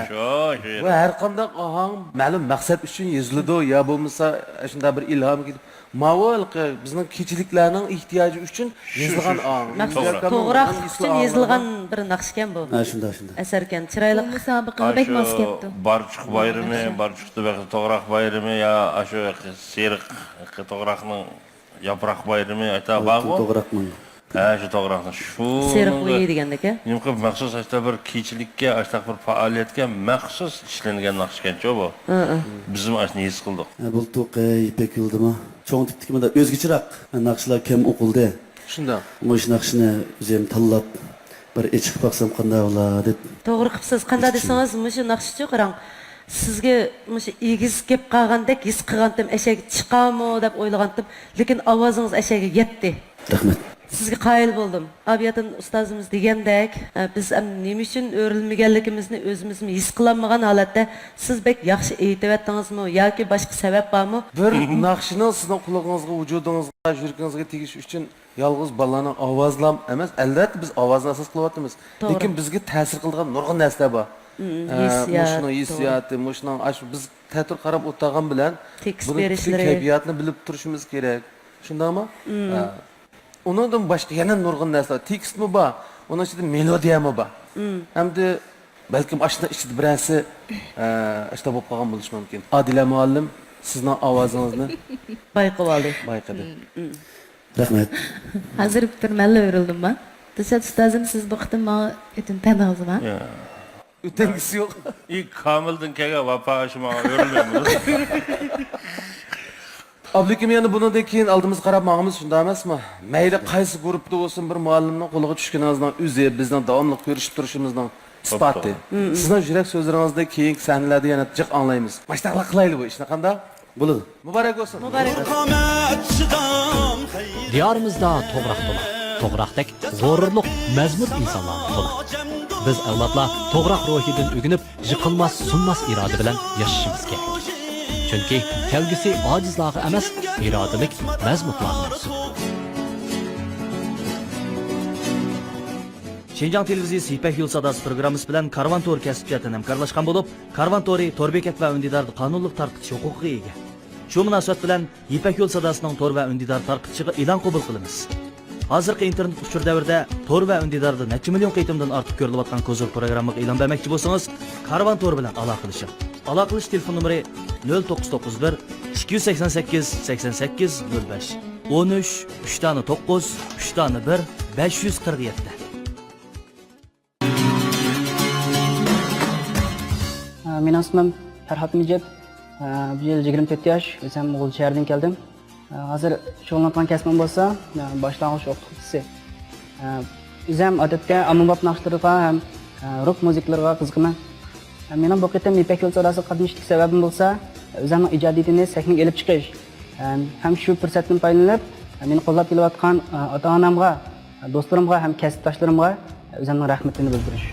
شۇ، شۇ، شۇ. بۇ ھەر قانداق ئاھاڭ مەلۇم مەقسەت ئۈچۈن يېزىلىدۇ، يا بولمىسا شۇنداق بىر ئىلھام كېلىپ. ماۋۇ ھېلىقى بىزنىڭ كېچىلىكلەرنىڭ ئېھتىياجى ئۈچۈن يېزىلغان ئاڭ. مۇزىكا توغراق ئۈچۈن يېزىلغان بىر ناخشىكەن بۇ. ھە، شۇنداق، شۇنداق. ئەسەركەن، چىرايلىق. بۇ مۇسابىقىگە بەك ماس كەپتۇ. بارچۇق بايرىمى، بارچۇقتا بەك توغراق بايرىمى يا ئاشۇ سېرىق توغراقنىڭ ياپراق بايرىمى ئايتا بارغۇ؟ توغراقنىڭ. ھە، شۇ توغراقنىڭ. شۇ سېرىق ئۇيى دېگەندەك، ھە؟ نېمە قىلىپ مەخسۇس ئاشۇنداق بىر كېچىلىككە، ئاشۇنداق بىر پائالىيەتكە مەخسۇس ئىشلەنگەن ناخشىكەنچۇ بۇ؟ ھە، ھە. بىزمۇ ئاشۇنى ھېس قىلدۇق. ھە، بۇلتۇرقى يىپەك يولىدىمۇ چوڭ تىپتىكى مۇنداق ئۆزگىچىراق ناخشىلار كەم ئوقۇلدى. شۇنداق. مۇشۇ ناخشىنى ئۆزۈم تاللاپ، بىر ئېچىقىپ باقسام قانداق بولا دەپ. توغرا قىپسىز. قانداق دېسىڭىز، مۇشۇ ناخشىچۇ قاراڭ، سىزگە مۇشۇ ئېگىز كەپ قالغاندەك ھېس قىلغانتىم، ئەشەگە چىقارمۇ دەپ ئويلىغانتىم، لېكىن ئاۋازىڭىز ئەشەگە يەتتى. رەھمەت. سىزگە قايىل بولدۇم. ئابىياتىن ئۇستازىمىز دېگەندەك، ئە، بىز ئەم نېمە ئۈچۈن ئۆرۈلمىگەنلىكىمىزنى ئۆزىمىزمۇ ھېس قىلالمىغان ھالەتتە، سىز بەك ياخشى ئېيتىۋەتتىڭىزمۇ ياكى باشقا سەۋەب بارمۇ؟ بىر ناخشىنىڭ سىزنىڭ قۇلىقىڭىزغا، ۋۇجۇدىڭىزغا، يۈرىكىڭىزگە تېگىشى ئۈچۈن يالغۇز بالىلارنىڭ ئاۋازىلا ئەمەس، ئەلۋەتتە بىز ئاۋازنى ئاساس قىلىۋاتىمىز. توغرا. لېكىن بىزگە تەسىر قىلىدىغان نۇرغۇن نەرسىلەر بار. مم، ئە، ھېسسىيات، مۇشۇنىڭ توغرا. ھېسسىياتى، مۇشۇنىڭ ئاش-، بىز تەتۈر قاراپ ئولتۇرغان بىلەن تېكىست بۇنىڭ پۈتۈن بېرىشلىرى. كەيپىياتىنى بىلىپ تۇرۇشىمىز كېرەك. شۇنداقمۇ؟ مم. ئە، ئۇنىڭدىن باشقا يەنە نۇرغۇن نەرسىلەر. تېكىستمۇ بار، ئۇنىڭ ئىچىدە مېلودىيەمۇ بار. مم. ئەمدى بەلكىم ئاشۇنداق ئىچىدە بىرەرسى، ئە، ئاشۇنداق بولۇپ قالغان بولۇشى مۇمكىن. ئادىلە مۇئەللىم، سىزنىڭ ئاۋازىڭىزنى بايقىۋالدى. بايقىدى. مم، مم. رەھمەت. ھازىر بىر مەنلا ئۆرۈلدۈمما؟ دىلشات ئۇستازىم، سىز بۇ قېتىم ماڭا ئۆتۈم تەندىڭىزما؟ يا. ئۆتەمگۈسى يوق. ئى، كامىلدىن كەلگەن ۋاپا ئاشۇ ماڭا ئۆرۈلمەيمۇ. ئابلىكىم، يەنە بۇنىڭدىن كېيىن ئالدىمىزغا قاراپ ماڭىمىز، شۇنداق ئەمەسمۇ؟ مەيلى قايسى گۇرۇپپىدا بولسۇن، بىر مۇئەللىمنىڭ قولىغا چۈشكىنىڭىزنىڭ ئۆزى بىزنىڭ داۋاملىق كۆرۈشۈپ تۇرۇشىمىزنىڭ ئىسپاتى. توپتوغرا. سىزنىڭ يۈرەك سۆزلىرىڭىزنى كېيىنكى سەھنىلەردە يەنە جىق ئاڭلايمىز. ماشۇنداقلا قىلايلى بۇ ئىشنى، قانداق؟ بولىدۇ. مۇبارەك بولسۇن. مۇبارەك. دىيارىمىزدا توغراق تولا، توغراقتەك غۇرۇرلۇق مەزمۇت ئىنسانلارغا تولا. بىز ئەۋلادلار توغراق روھىدىن ئۆگىنىپ، يىقىلماس، سۇنماس ئىرادە بىلەن ياشىشىمىز كېرەك. چۈنكى كەلگۈسى ئاجىزلارغا ئەمەس، ئىرادىلىك مەزمۇتلارغا مەنسۇپ. شىنجاڭ تېلېۋىزىيىسى يىپەك يولى ساداسى پروگراممىسى بىلەن كارۋان تورى كەسىپ جەھەتتىن ھەمكارلاشقان بولۇپ، كارۋان تورى تور بېكەت ۋە ئۈندىداردا قانۇنلۇق تارقىتىش ھوقۇقىغا ئىگە. شۇ مۇناسىۋەت بىلەن يىپەك يولى ساداسىنىڭ تور ۋە ئۈندىدار تارقىتىشىغا ئېلان قوبۇل قىلىمىز. ھازىرقى ئىنتېرنېت ئۇچۇر دەۋرىدە تور ۋە ئۈندىداردا نەچچە مىليون قېتىمدىن ئارتۇق كۆرۈلۈۋاتقان كوزۇر پروگراممىغا ئېلان بەرمەكچى بولسىڭىز، كارۋان تور بىلەن ئالاقىلىشىڭ. ئالاقىلىشىش تېلېفون نومۇرى: نۆل توققۇز توققۇز بىر، ئىككى يۈز سەكسەن سەككىز، سەكسەن سەككىز، نۆل بەش، ئون ئۈچ، ئۈچ دانە توققۇز، ئۈچ دانە بىر، بەش يۈز قىرىق يەتتە. مېنىڭ ئىسمىم پەرھات مىجىت. بۇ يىل يىگىرمە تۆت ياش، ئۆزۈم غۇلجا شەھىرىدىن كەلدىم. ھازىر شۇغۇللىنىۋاتقان كەسپىم بولسا باشلانغۇچ ئوقۇتقۇچىسى. ئۆزۈم ئادەتتە ئاممىباب ناخشىلىرىغا ھەم روك مۇزىكىلىرىغا قىزىقىمەن. مېنىڭ بۇ قېتىم يىپەك يولى ساداسىغا قاتنىشىشتىكى سەۋەبىم بولسا، ئۆزۈمنىڭ ئىجادىيىتىنى سەھنىگە ئېلىپ چىقىش ھەم شۇ پۇرسەتتىن پايدىلىنىپ، مېنى قوللاپ كېلىۋاتقان ئاتا-ئانامغا، دوستلىرىمغا ھەم كەسىپداشلىرىمغا ئۆزۈمنىڭ رەھمىتىنى بىلدۈرۈش.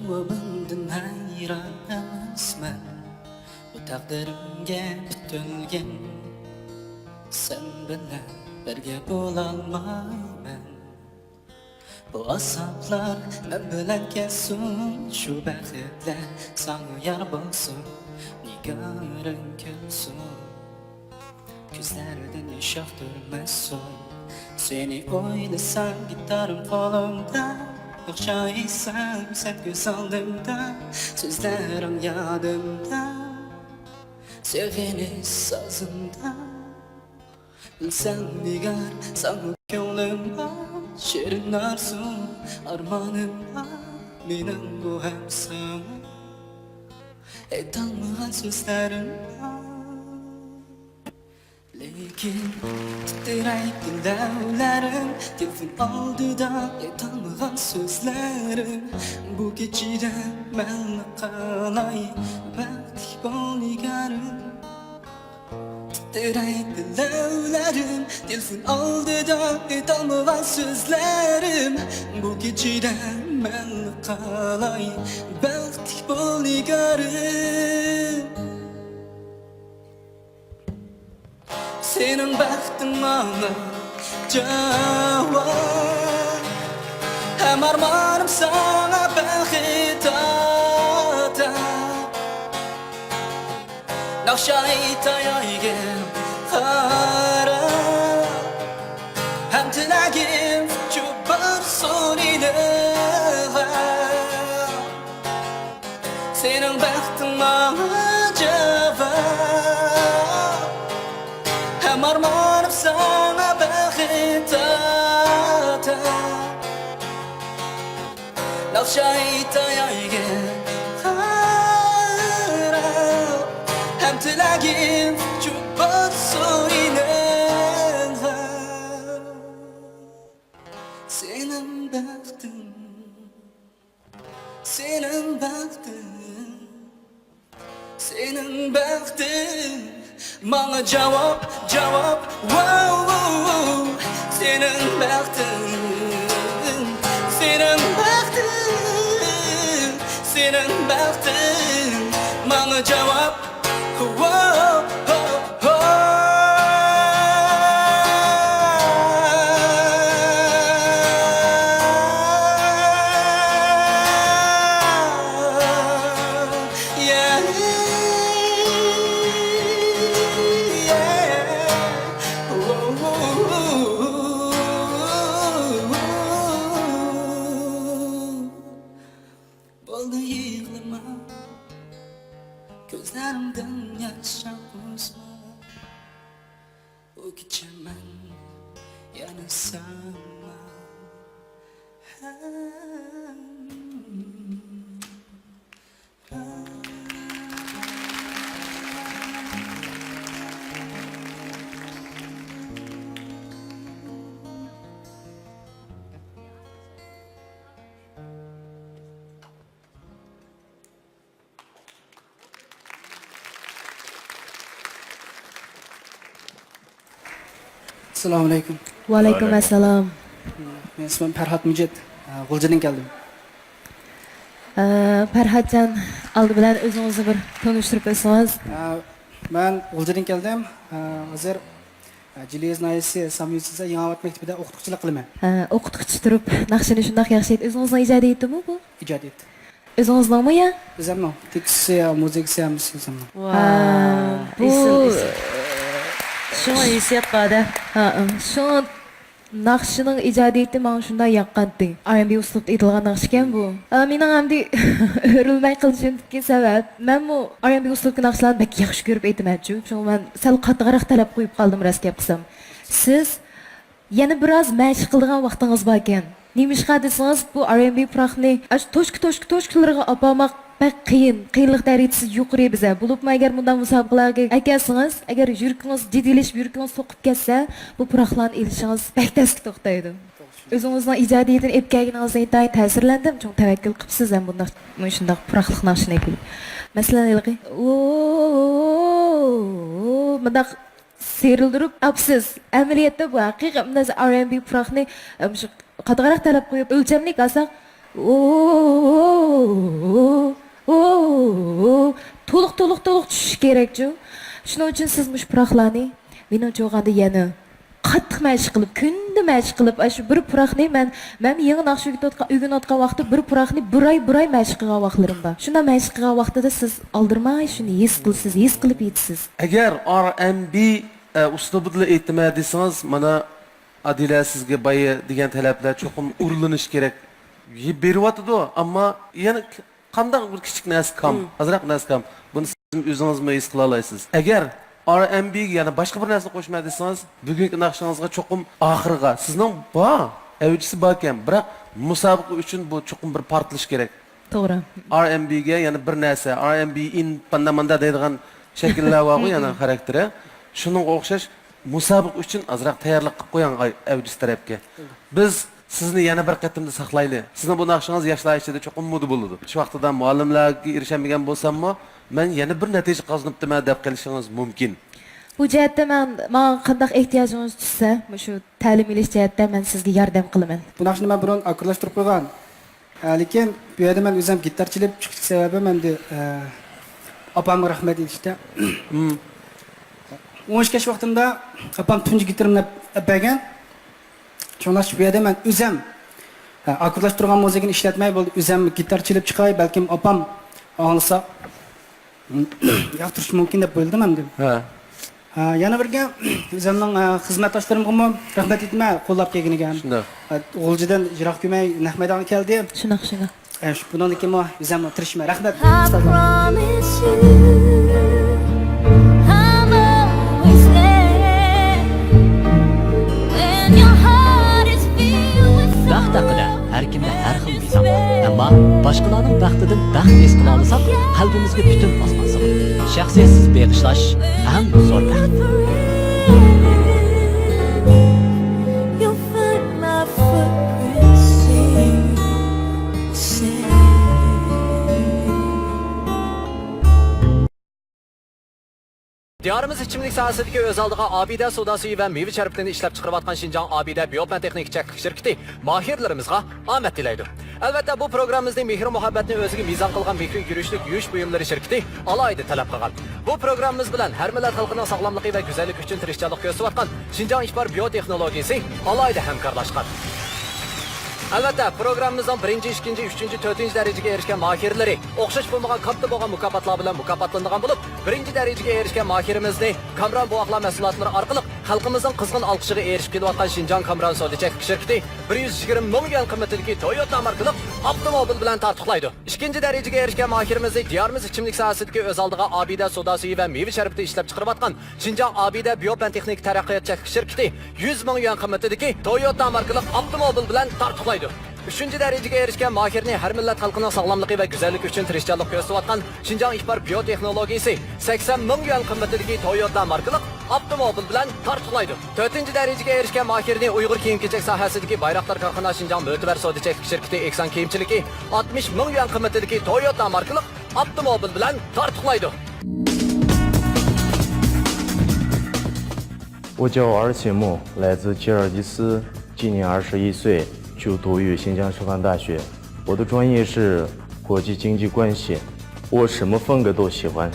ۋە بۇندىن ھەيران ئەمەسمەن، بۇ تەقدىرىمگە پۈتۈلگەن، سەن بىلەن بىرگە بولالمايمەن. بۇ ئازابلار مەن بىلەن كەتسۇن، شۇ بەختلەر ساڭا يار بولسۇن، نىگارىڭ كۈلسۇن. كۆزلەردىن ياش ئاقتۇرماسسۇن. سېنى ئويلىسام، گىتارىم قولۇمدا، ئوخشايسەن سەن كۆز ئالدىمدا، سۆزلىرىڭ يادىمدا، سېغىنىش سازىمدا. بىلسەڭ نىگار، ساڭا كۆڭلۈم بار، شېرىن ئارزۇ، ئارمانىم بار مېنىڭ بۇ ھەم ساڭا ئېيتالمىغان سۆزلىرىم بار. لېكىن تىترەيدۇ لەۋلىرىم، تېلېفون ئالدىدا ئېيتالمىغان سۆزلىرىم. بۇ كېچىدە مەنلا قالاي، بەختلىك بول نىگارىم. تىترەيدۇ لەۋلىرىم، تېلېفون ئالدىدا ئېيتالمىغان سۆزلىرىم. بۇ كېچىدە مەنلا قالاي، بەختلىك بول نىگارىم. سېنىڭ بەختىڭ ماڭا جاۋاب، ھەم ئارمانىم ساڭا بەخت ئاتا. ناخشا ئېيتاي ئايگە قاراپ، ھەم تىلەگىم شۇ بىر سورۇنغا. سېنىڭ بەختىڭ ماڭا جاۋاب، ھەم ئارمانىم ساڭا بەخت ئاتا. ناخشا ئېيتاي ئايگە قاراپ، ھەم تىلەگىم شۇ بىر سورۇنغا. سېنىڭ بەختىڭ، سېنىڭ بەختىڭ، سېنىڭ بەختىڭ ماڭا جاۋاب، جاۋاب، ۋاۋ، ۋاۋ، ۋاۋ. سېنىڭ بەختىڭ، سېنىڭ بەختىڭ، سېنىڭ بەختىڭ ماڭا جاۋاب، ۋاۋ، ۋاۋ، ۋاۋ. بولدى يىغلىما، كۆزلىرىڭدىن ياش ئاققۇزما. بۇ كېچە مەن يەنە ساڭا. ئەسسالامۇ ئەلەيكۇم. ۋەئەلەيكۇم ئەسسالام. مېنىڭ ئىسمىم پەرھات مىجىت. غۇلجىدىن كەلدىم. ئە، پەرھاتجان، ئالدى بىلەن ئۆزىڭىزنى بىر تونۇشتۇرۇپ ئۆتسىڭىز. ئە، مەن غۇلجىدىن كەلدىم. ئە، ھازىر، ئە، جىلى يېزا ناھىيەسى ساميۇسىزا يېڭىئاۋات مەكتىپىدە ئوقۇتقۇچىلىق قىلىمەن. ئە، ئوقۇتقۇچى تۇرۇپ ناخشىنى شۇنداق ياخشى ئېيتىپ، ئۆزىڭىزنىڭ ئىجادىيىتىمۇ بۇ؟ ئىجادىيەت. ئۆزىڭىزنىڭمۇ يا؟ ئۆزۈمنىڭ. تېكىستى، مۇزىكىسى ھەممىسى ئۆزۈمنىڭ. ۋاي، ۋاي، بۇ ئېسىل، ئېسىل. شۇڭا ھېسسىيات بار-دە. ھە، شۇڭا ناخشىنىڭ ئىجادىيىتى ماڭا شۇنداق ياققانتى. ئار ئېن بى ئۇسلۇبتا ئېيتىلغان ناخشىكەن بۇ. ئا، مېنىڭ ئەمدى ئۆرۈلمەي قېلىشىمدىكى سەۋەب، مەنمۇ ئار ئېن بى ئۇسلۇبتىكى ناخشىلارنى بەك ياخشى كۆرۈپ ئېيتىمەنچۇ. شۇڭا مەن سەل قاتتىقراق تەلەپ قويۇپ قالدىم، راست گەپ قىلسام. سىز يەنە بىراز مەشىق قىلىدىغان ۋاقتىڭىز باركەن. نېمىشقا دېسىڭىز، بۇ ئار ئېن بى پۇراقنى ئاشۇ توشكا، توشكا، توشكىلىرىغا ئاپارماق بەك قىيىن، قىيىنلىق دەرىجىسى يۇقىرى بىزە. بولۇپمۇ ئەگەر مۇنداق مۇسابىقىلەرگە ئەكەلسىڭىز، ئەگەر يۈرىكىڭىز جىددىيلىشىپ، يۈرىكىڭىز سوقۇپ كەتسە، بۇ پۇراقلارنى ئېلىشىڭىز بەك تەسكە توختايدۇ. ئۆزىڭىزنىڭ ئىجادىيىتىنى ئېلىپ كەلگىنىڭىزدىن ئىنتايىن تەسىرلەندىم. چوڭ تەۋەككۈل قىپسىز ھەم بۇنداق، مۇشۇنداق پۇراقلىق ناخشىنى ئېلىپ كېلىپ. مەسىلەن، ھېلىقى، مۇنداق سىيرىلدۇرۇپ ئاپسىز. ئەمەلىيەتتە بۇ ھەقىقىي ئار ئېن بى پۇراقنى، ئە، مۇشۇ قاتتىقراق تەلەپ قويۇپ، ئۆلچەملىك ئالساق، تولۇق، تولۇق، تولۇق چۈشۈشى كېرەكچۇ. شۇنىڭ ئۈچۈن سىز مۇشۇ پۇراقلارنى، مېنىڭچە ئويلىغاندا، يەنە قاتتىق مەشىق قىلىپ، كۈندە مەشىق قىلىپ، ئاشۇ بىر پۇراقنى مەن، مەن يېڭى ناخشا ئۆگىتىۋاتقان، ئۆگىنىۋاتقان ۋاقىتتا بىر پۇراقنى بىر ئاي، بىر ئاي مەشىق قىلغان ۋاقىتلىرىم بار. شۇنداق مەشىق قىلغان ۋاقتىدا سىز ئالدىرىماي شۇنى ھېس قىلىسىز، ھېس قىلىپ ئېيتىسىز. ئەگەر ئار ئەن بى، ئە، ئۇسلۇبىدا ئېيتىمەن دېسىڭىز، مانا، ئادىلە، سىزگە بايا دېگەن تەلەپلەر چوقۇم ئورۇنلىنىشى كېرەك. يە-، بېرىۋاتىدۇ، ئەمما يەنە ك-، قانداق بىر كىچىك نەرسە كام، ئازراق نەرسە كام. بۇنى سىز ئۆزىڭىزمۇ ھېس قىلالايسىز. ئەگەر ئار ئەن بىگە يەنە باشقا بىر نەرسىنى قوشىمەن دېسىڭىز، بۈگۈنكى ناخشىڭىزغا چوقۇم ئاخىرىغا، سىزنىڭ بار، ئەۋجىسى باركەن، بىراق مۇسابىقە ئۈچۈن بۇ چوقۇم بىر پارتلىشى كېرەك. توغرا. ئار ئەن بىگە يەنە بىر نەرسە، ئار ئەن بى ئىن پاندا ماندا دەيدىغان شەكىللەر بارغۇ، يەنە خاراكتېرى. شۇنىڭغا ئوخشاش مۇسابىقە ئۈچۈن ئازراق تەييارلىق قىلىپ قويۇڭ ئاي-، ئەۋجىسى تەرەپكە. بىز سىزنى يەنە بىر قېتىمدا ساقلايلى. سىزنىڭ بۇ ناخشىڭىز ياشلار ئىچىدە چوقۇم مودا بولىدۇ. شۇ ۋاقتىدا مۇئەللىملەرگە ئېرىشەلمىگەن بولساممۇ، مەن يەنە بىر نەتىجە قازىنىپتىمەن دەپ قېلىشىڭىز مۇمكىن. بۇ جەھەتتە مەن، ماڭا قانداق ئېھتىياجىڭىز چۈشسە، مۇشۇ تەلىم ئېلىش جەھەتتە مەن سىزگە ياردەم قىلىمەن. بۇ ناخشىنى مەن بۇرۇن ئاككوردلاشتۇرۇپ قويغان. ئە، لېكىن بۇ يەردە مەن ئۆزۈم گىتار چېلىپ چىقىشلىق سەۋەبىم ئەمدى، ئە، ئاپامغا رەھمەت ئېيتىشتا. ئون ئىككى ياش ۋاقتىمدا ئاپام تۇنجى گىتىرىمنى ئەپ بەرگەن. شۇڭلاشقا بۇ يەردە مەن ئۆزۈم، ئە، ئاككوردلاشتۇرغان مۇزىكىنى ئىشلەتمەي، بولدى، ئۆزۈم گىتار چېلىپ چىقاي، بەلكىم ئاپام ئاڭلىسا، ياقتۇرۇشى مۇمكىن دەپ ئويلىدىم ئەمدى. ھە. ھە، يەنە بىرگە ئۆزۈمنىڭ، ئە، خىزمەتداشلىرىمغىمۇ رەھمەت ئېيتىمەن، قوللاپ كەلگىنىگە. شۇنداق. ئە، غۇلجىدىن يىراق كۆرمەي نەق مەيدانغا كەلدى. شۇنداق، شۇنداق. ئە، شۇ، بۇنىڭدىن كېيىنمۇ ئۆزۈمنىڭ تىرىشىمەن. رەھمەت. I ئۇستازلار. Promise you I'm always there when your heart is filled with بەخت ھەققىدە ھەر كىمدە ھەر خىل ۋىزا بار. ئەمما باشقىلارنىڭ بەختىدىن بەخت ھېس قىلالىساق، قەلبىمىزگە پۈتۈن ئاسمان سىغىدۇ. شەخسىيەتسىز بېغىشلاش ئەڭ زور بەخت. You'll find my footprints safe. دىيارىمىز ئىچىملىك ساھەسىدىكى ئۆز ئالدىغا ئابىدە سودا سۈيى ۋە مېۋە شەربىتىنى ئىشلەپچىقىرىۋاتقان شىنجاڭ ئابىدە بىيو پەن تېخنىكا چەكلىك شىركىتى ماھىرلىرىمىزغا ئامەت تىلەيدۇ. ئەلۋەتتە، بۇ پروگراممىمىزنى مېھرى-مۇھەببەتنى ئۆزىگە مىزان قىلغان مېھرى يۈرۈشلۈك يۇيۇش بۇيۇملىرى شىركىتى ئالاھىدە تەلەپ قىلغان. بۇ پروگراممىمىز بىلەن ھەر مىللەت خەلقىنىڭ ساغلاملىقى ۋە گۈزەللىكى ئۈچۈن تىرىشچانلىق كۆرسىتىۋاتقان شىنجاڭ ئىپار بىيو تېخنولوگىيىسى ئالاھىدە ھەمكارلاشقان. ئەلۋەتتە، پروگراممىمىزنىڭ بىرىنچى، ئىككىنچى، ئۈچىنچى، تۆتىنچى دەرىجىگە ئېرىشكەن ماھىرلىرى ئوخشاش بولمىغان كاتتا بولغان مۇكاپاتلار بىلەن مۇكاپاتلىنىدىغان بولۇپ، بىرىنچى دەرىجىگە ئېرىشكەن ماھىرىمىزنى كامران بوۋاقلار مەھسۇلاتلىرى ئارقىلىق خەلقىمىزنىڭ قىزغىن ئالقىشىغا ئېرىشىپ كېلىۋاتقان شىنجاڭ كامران سودا چەكلىك شىركىتى بىر يۈز يىگىرمە مىڭ يۈەن قىممىتىدىكى تويوتا ماركىلىق ئاپتوموبىل بىلەن تارتۇقلايدۇ. ئىككىنچى دەرىجىگە ئېرىشكەن ماھىرىمىزنى دىيارىمىز ئىچىملىك ساھەسىدىكى ئۆز ئالدىغا ئابىدە سودا سۈيى ۋە مېۋە شەربىتى ئىشلەپچىقىرىۋاتقان شىنجاڭ ئابىدە بىيو پەن تېخنىكا تەرەققىيات چەكلىك شىركىتى يۈز مىڭ يۈەن قىممىتىدىكى تويوتا ماركىلىق ئاپتوموبىل بىلەن تارتۇقلايدۇ. ئۈچىنچى دەرىجىگە ئېرىشكەن ماھىرنى ھەر مىللەت خەلقىنىڭ ساغلاملىقى ۋە گۈزەللىكى ئۈچۈن تىرىشچانلىق كۆرسىتىۋاتقان شىنجاڭ ئىپار بىيو تېخنولوگىيىسى سەكسەن مىڭ يۈەن قىممىتىدىكى تويوتا ماركىلىق ئاپتوموبىل بىلەن تارتۇقلايدۇ. تۆتىنچى دەرىجىگە ئېرىشكەن ماھىرنى ئۇيغۇر كىيىم-كېچەك ساھەسىدىكى بايراقدار كارخانا شىنجاڭ مۆتىۋەر سودا چەكلىك شىركىتى ئېھسان كىيىمچىلىكى ئاتمىش مىڭ يۈەن قىممىتىدىكى تويوتا ماركىلىق ئاپتوموبىل بىلەن تارتۇقلايدۇ. 我叫洱鑫木，来自吉尔吉斯，今年二十一岁，就读于新疆师范大学。我的专业是国际经济关系，我什么风格都喜欢。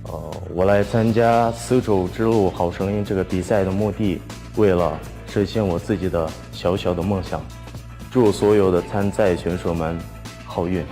呃，我来参加丝绸之路好声音这个比赛的目的，为了实现我自己的小小的梦想。祝所有的参赛选手们好运。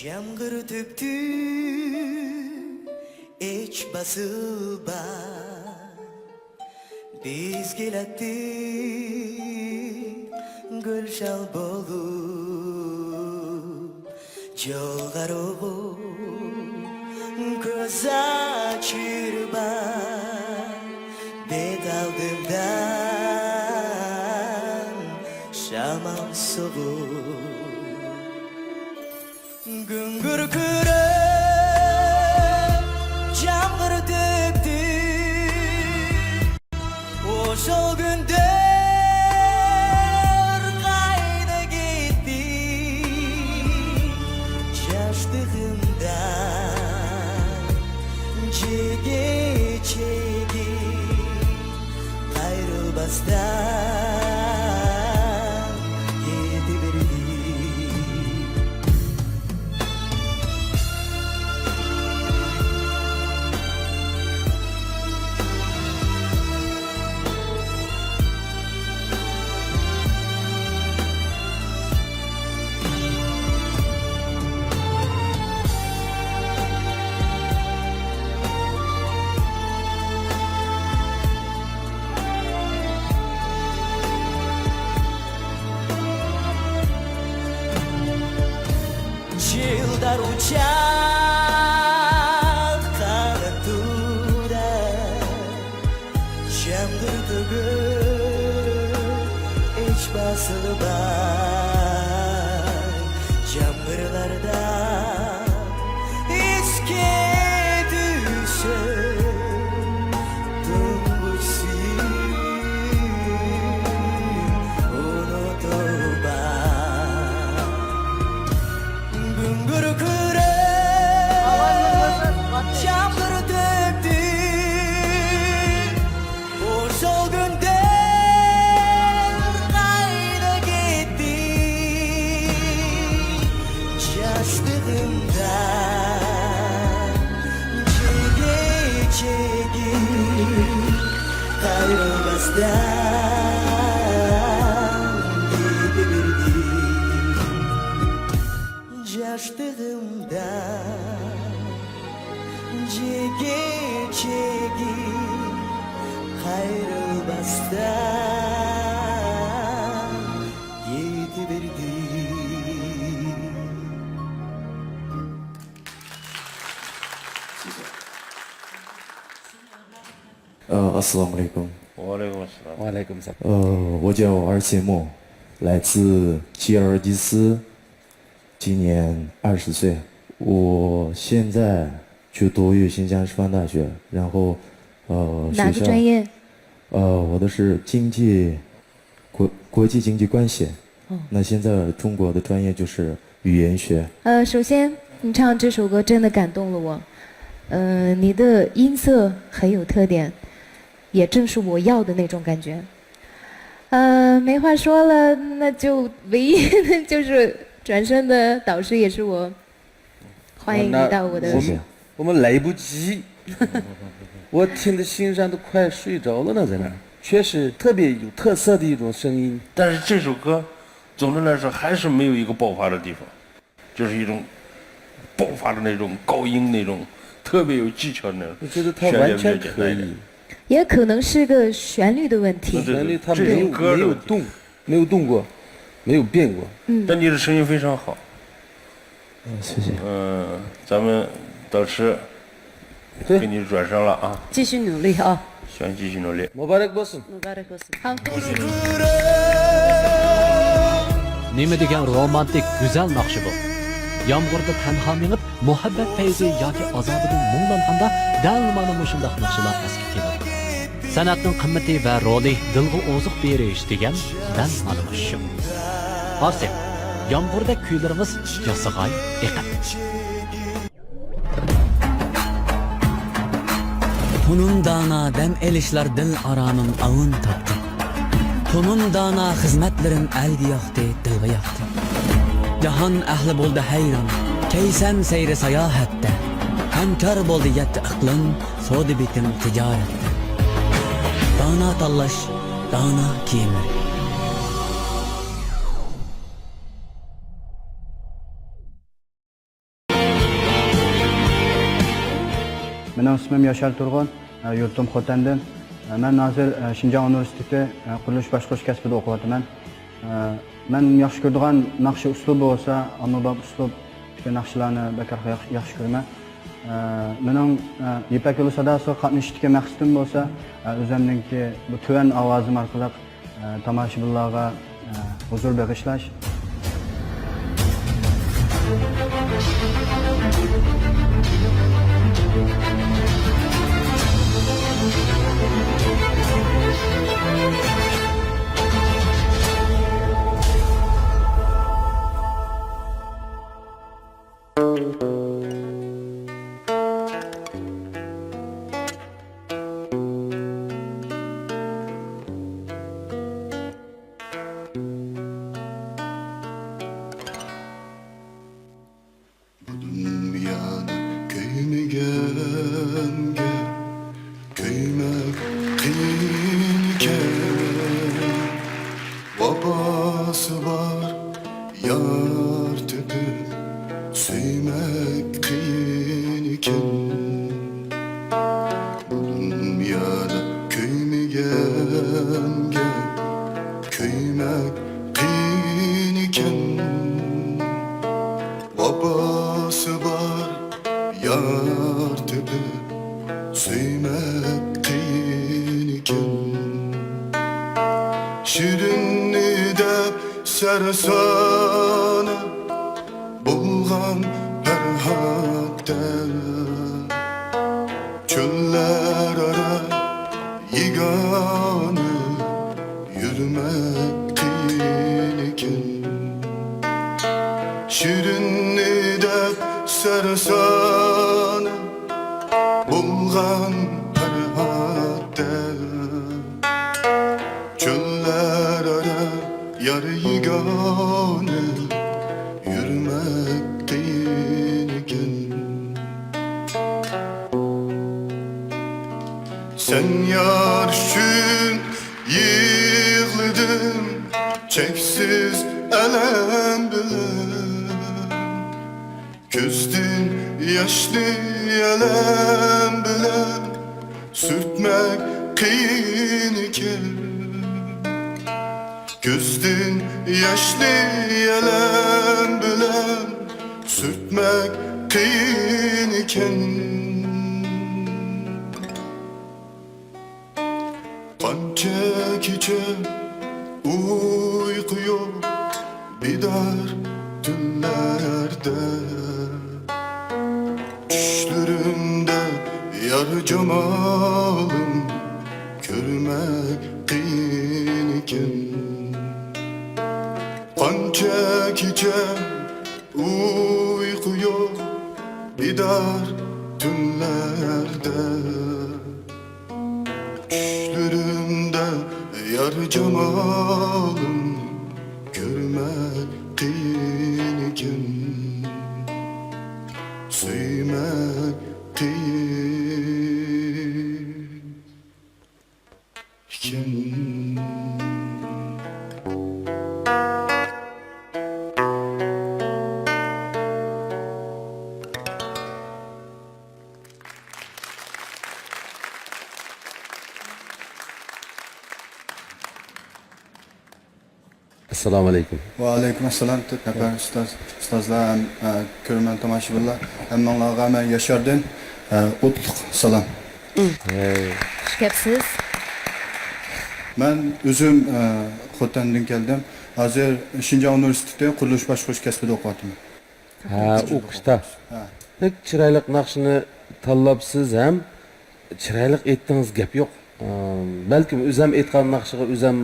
Yağmur döktü, iç basıba. Biz geldik gülşen bolup, çoğarıp göz açırba bet aldımda. گۈڭگۈر كۈرەپ جامغۇر تۆكتى. ئۇ شۇ كۈندە قايدا كەتتى؟ ياشلىقىمدا جىگى چىگى قايرىلماستىن كېتىۋەردى. چىلدار ئۇچار قانات تۇرار، جامغۇر تۆگۈپ ئىچ باسىلماي، جامغۇرلاردا ئىچكە تۈشۈپ، تۇڭگۇچ سۈيى ئۇنتۇلماي. گۈڭگۈر كۈرەپ جامغۇر تۆكتى. ئۇ شۇ كۈندە قايدا كەتتى؟ ياشلىقىمدا جىگى چىگى قايرىلماستىن كېتىۋەردى. ياشلىقىمدا جىگى چىگى قايرىلماستىن كېتىۋەردى. ئە، ئەسسالامۇ ئەلەيكۇم. ۋەئەلەيكۇم ئەسسالام. ۋەئەلەيكۇم ئەسسالام. 呃，我叫二谢木，来自吉尔吉斯，今年二十岁。我现在就读于新疆师范大学，然后，呃，学校，哪个专业？呃，我的是经济，国，国际经济关系。哦。那现在中国的专业就是语言学。呃，首先，你唱这首歌真的感动了我。呃，你的音色很有特点，也正是我要的那种感觉。呃，没话说了，那就唯一的就是转身的导师也是我。欢迎你到我的，我们，我们来不及，我听得欣赏得快睡着了呢，在那儿。确实特别有特色的一种声音。但是这首歌，总的来说还是没有一个爆发的地方，就是一种爆发的那种高音，那种特别有技巧的那种。我觉得它完全可以。也可能是个旋律的问题。对，对，对，旋律它没有，这首歌的问题。没有动，没有动过，没有变过。嗯。但你的声音非常好。 嗯，谢谢。嗯，咱们导师，对。给你转身了啊。继续努力啊。行，继续努力。مۇبارەك بولسۇن. مۇبارەك بولسۇن. نېمە دېگەن رومانتىك، گۈزەل ناخشا بۇ. يامغۇردا تەنھا مېڭىپ، مۇھەببەت پەيزى ياكى ئازابىدىن مۇڭلانغاندا، دەل مانا مۇشۇنداق ناخشىلار ئەسكە كېلىدۇ. سەنئەتنىڭ قىممىتى ۋە رولى دىلغا ئوزۇق بېرىش دېگەن دەل مانا مۇشۇ. ئارزى، يامغۇردەك كۈيلىرىڭىز ياسىغاي ئېقىپ. تونۇم دانا دەم ئېلىشلار دىل ئارامىم ئاۋۇن تاپتى. تونۇم دانا خىزمەتلىرىم ئەلگە ياقتى، دىلغا ياقتى. جاھان ئەھلى بولدى ھەيران، كەيسەم سەيرى ساياھەتتە. ھەمكار بولدى يەتتە ئىقلىم، سودا بېتىم تىجارەتتە. دانا تاللاش، دانا كىيىملىرى. مېنىڭ ئىسمىم ياشار تۇرغۇن، يۇرتۇم خوتەندىن. مەن ھازىر شىنجاڭ ئۇنىۋېرسىتېتى قۇرۇلۇش باشقۇرۇش كەسپىدە ئوقۇۋاتىمەن. مەن ياخشى كۆرىدىغان ناخشا ئۇسلۇبى بولسا ئاممىباب ئۇسلۇب، شۇ ناخشىلارنى بەك ياخشى، ياخشى كۆرىمەن. مېنىڭ يىپەك يولى ساداسىغا قاتنىشىشتىكى مەقسىتىم بولسا، ئۆزۈمنىڭكى بۇ تۆۋەن ئاۋازىم ئارقىلىق تاماشىبىنلارغا ھۇزۇر بېغىشلاش. بۇ دۇنيادا كۆيمىگەنگە كۆيمەك قىيىنكەن. ۋاپاسى بار يار تېپىپ سۆيمەك قىيىنكەن. بۇ دۇنيادا كۆيمىگەنگە كۆيمەك قىيىنكەن. ۋاپاسى بار يار تېپىپ سۆيمەك قىيىنكەن. شېرىننى دەپ سەرسانە بولغان پەرھاتتە، چۆللەر ئارا يېگانە يۈرمەك قىيىنكەن. شېرىننى دەپ سەرسانە بولغان پەرھاتتە، چۆللەر ئارا يار يېگانە يۈرمەك قىيىنكەن. سەن يار ئۈچۈن يىغلىدىم چەكسىز ئەلەم بىلەن. كۆزدىن ياشنى ئەلەم بىلەن سۈرتمەك قىيىنكەن. كۆزدىن ياشنى ئەلەم بىلەن سۈرتمەك قىيىنكەن. قانچە كېچە ئۇيقۇ يوق بىدار تۈنلەردە، چۈشلىرىمدە يار جامالىڭ كۆرمەك قىيىنكەن. قانچە كېچە ئۇيقۇ يوق بىدار تۈنلەردە، چۈشلىرىمدە يار جامالىڭ كۆرمەك قىيىنكەن، سۆيمەك قىيىنكەن. ئەسسالامۇ ئەلەيكۇم. ۋەئەلەيكۇم ئەسسالام، تۆت نەپەر ئۇستاز، ئۇستازلار ھەم، ئە، كۆرۈرمەن تاماشىبىنلار، ھەممىڭلارغا مەن ياشاردىن، ئە، ئوتلۇق سالام. ھەي. خۇش كەپسىز. مەن ئۆزۈم، ئە، خوتەندىن كەلدىم. ھازىر شىنجاڭ ئۇنىۋېرسىتېتى قۇرۇلۇش باشقۇرۇش كەسپىدە ئوقۇۋاتىمەن. ھە، ئوقۇشتا. ھە. بەك چىرايلىق ناخشىنى تاللاپسىز ھەم چىرايلىق ئېيتتىڭىز، گەپ يوق. ئىم، بەلكىم ئۆزەم ئېيتقان ناخشىغا ئۆزەم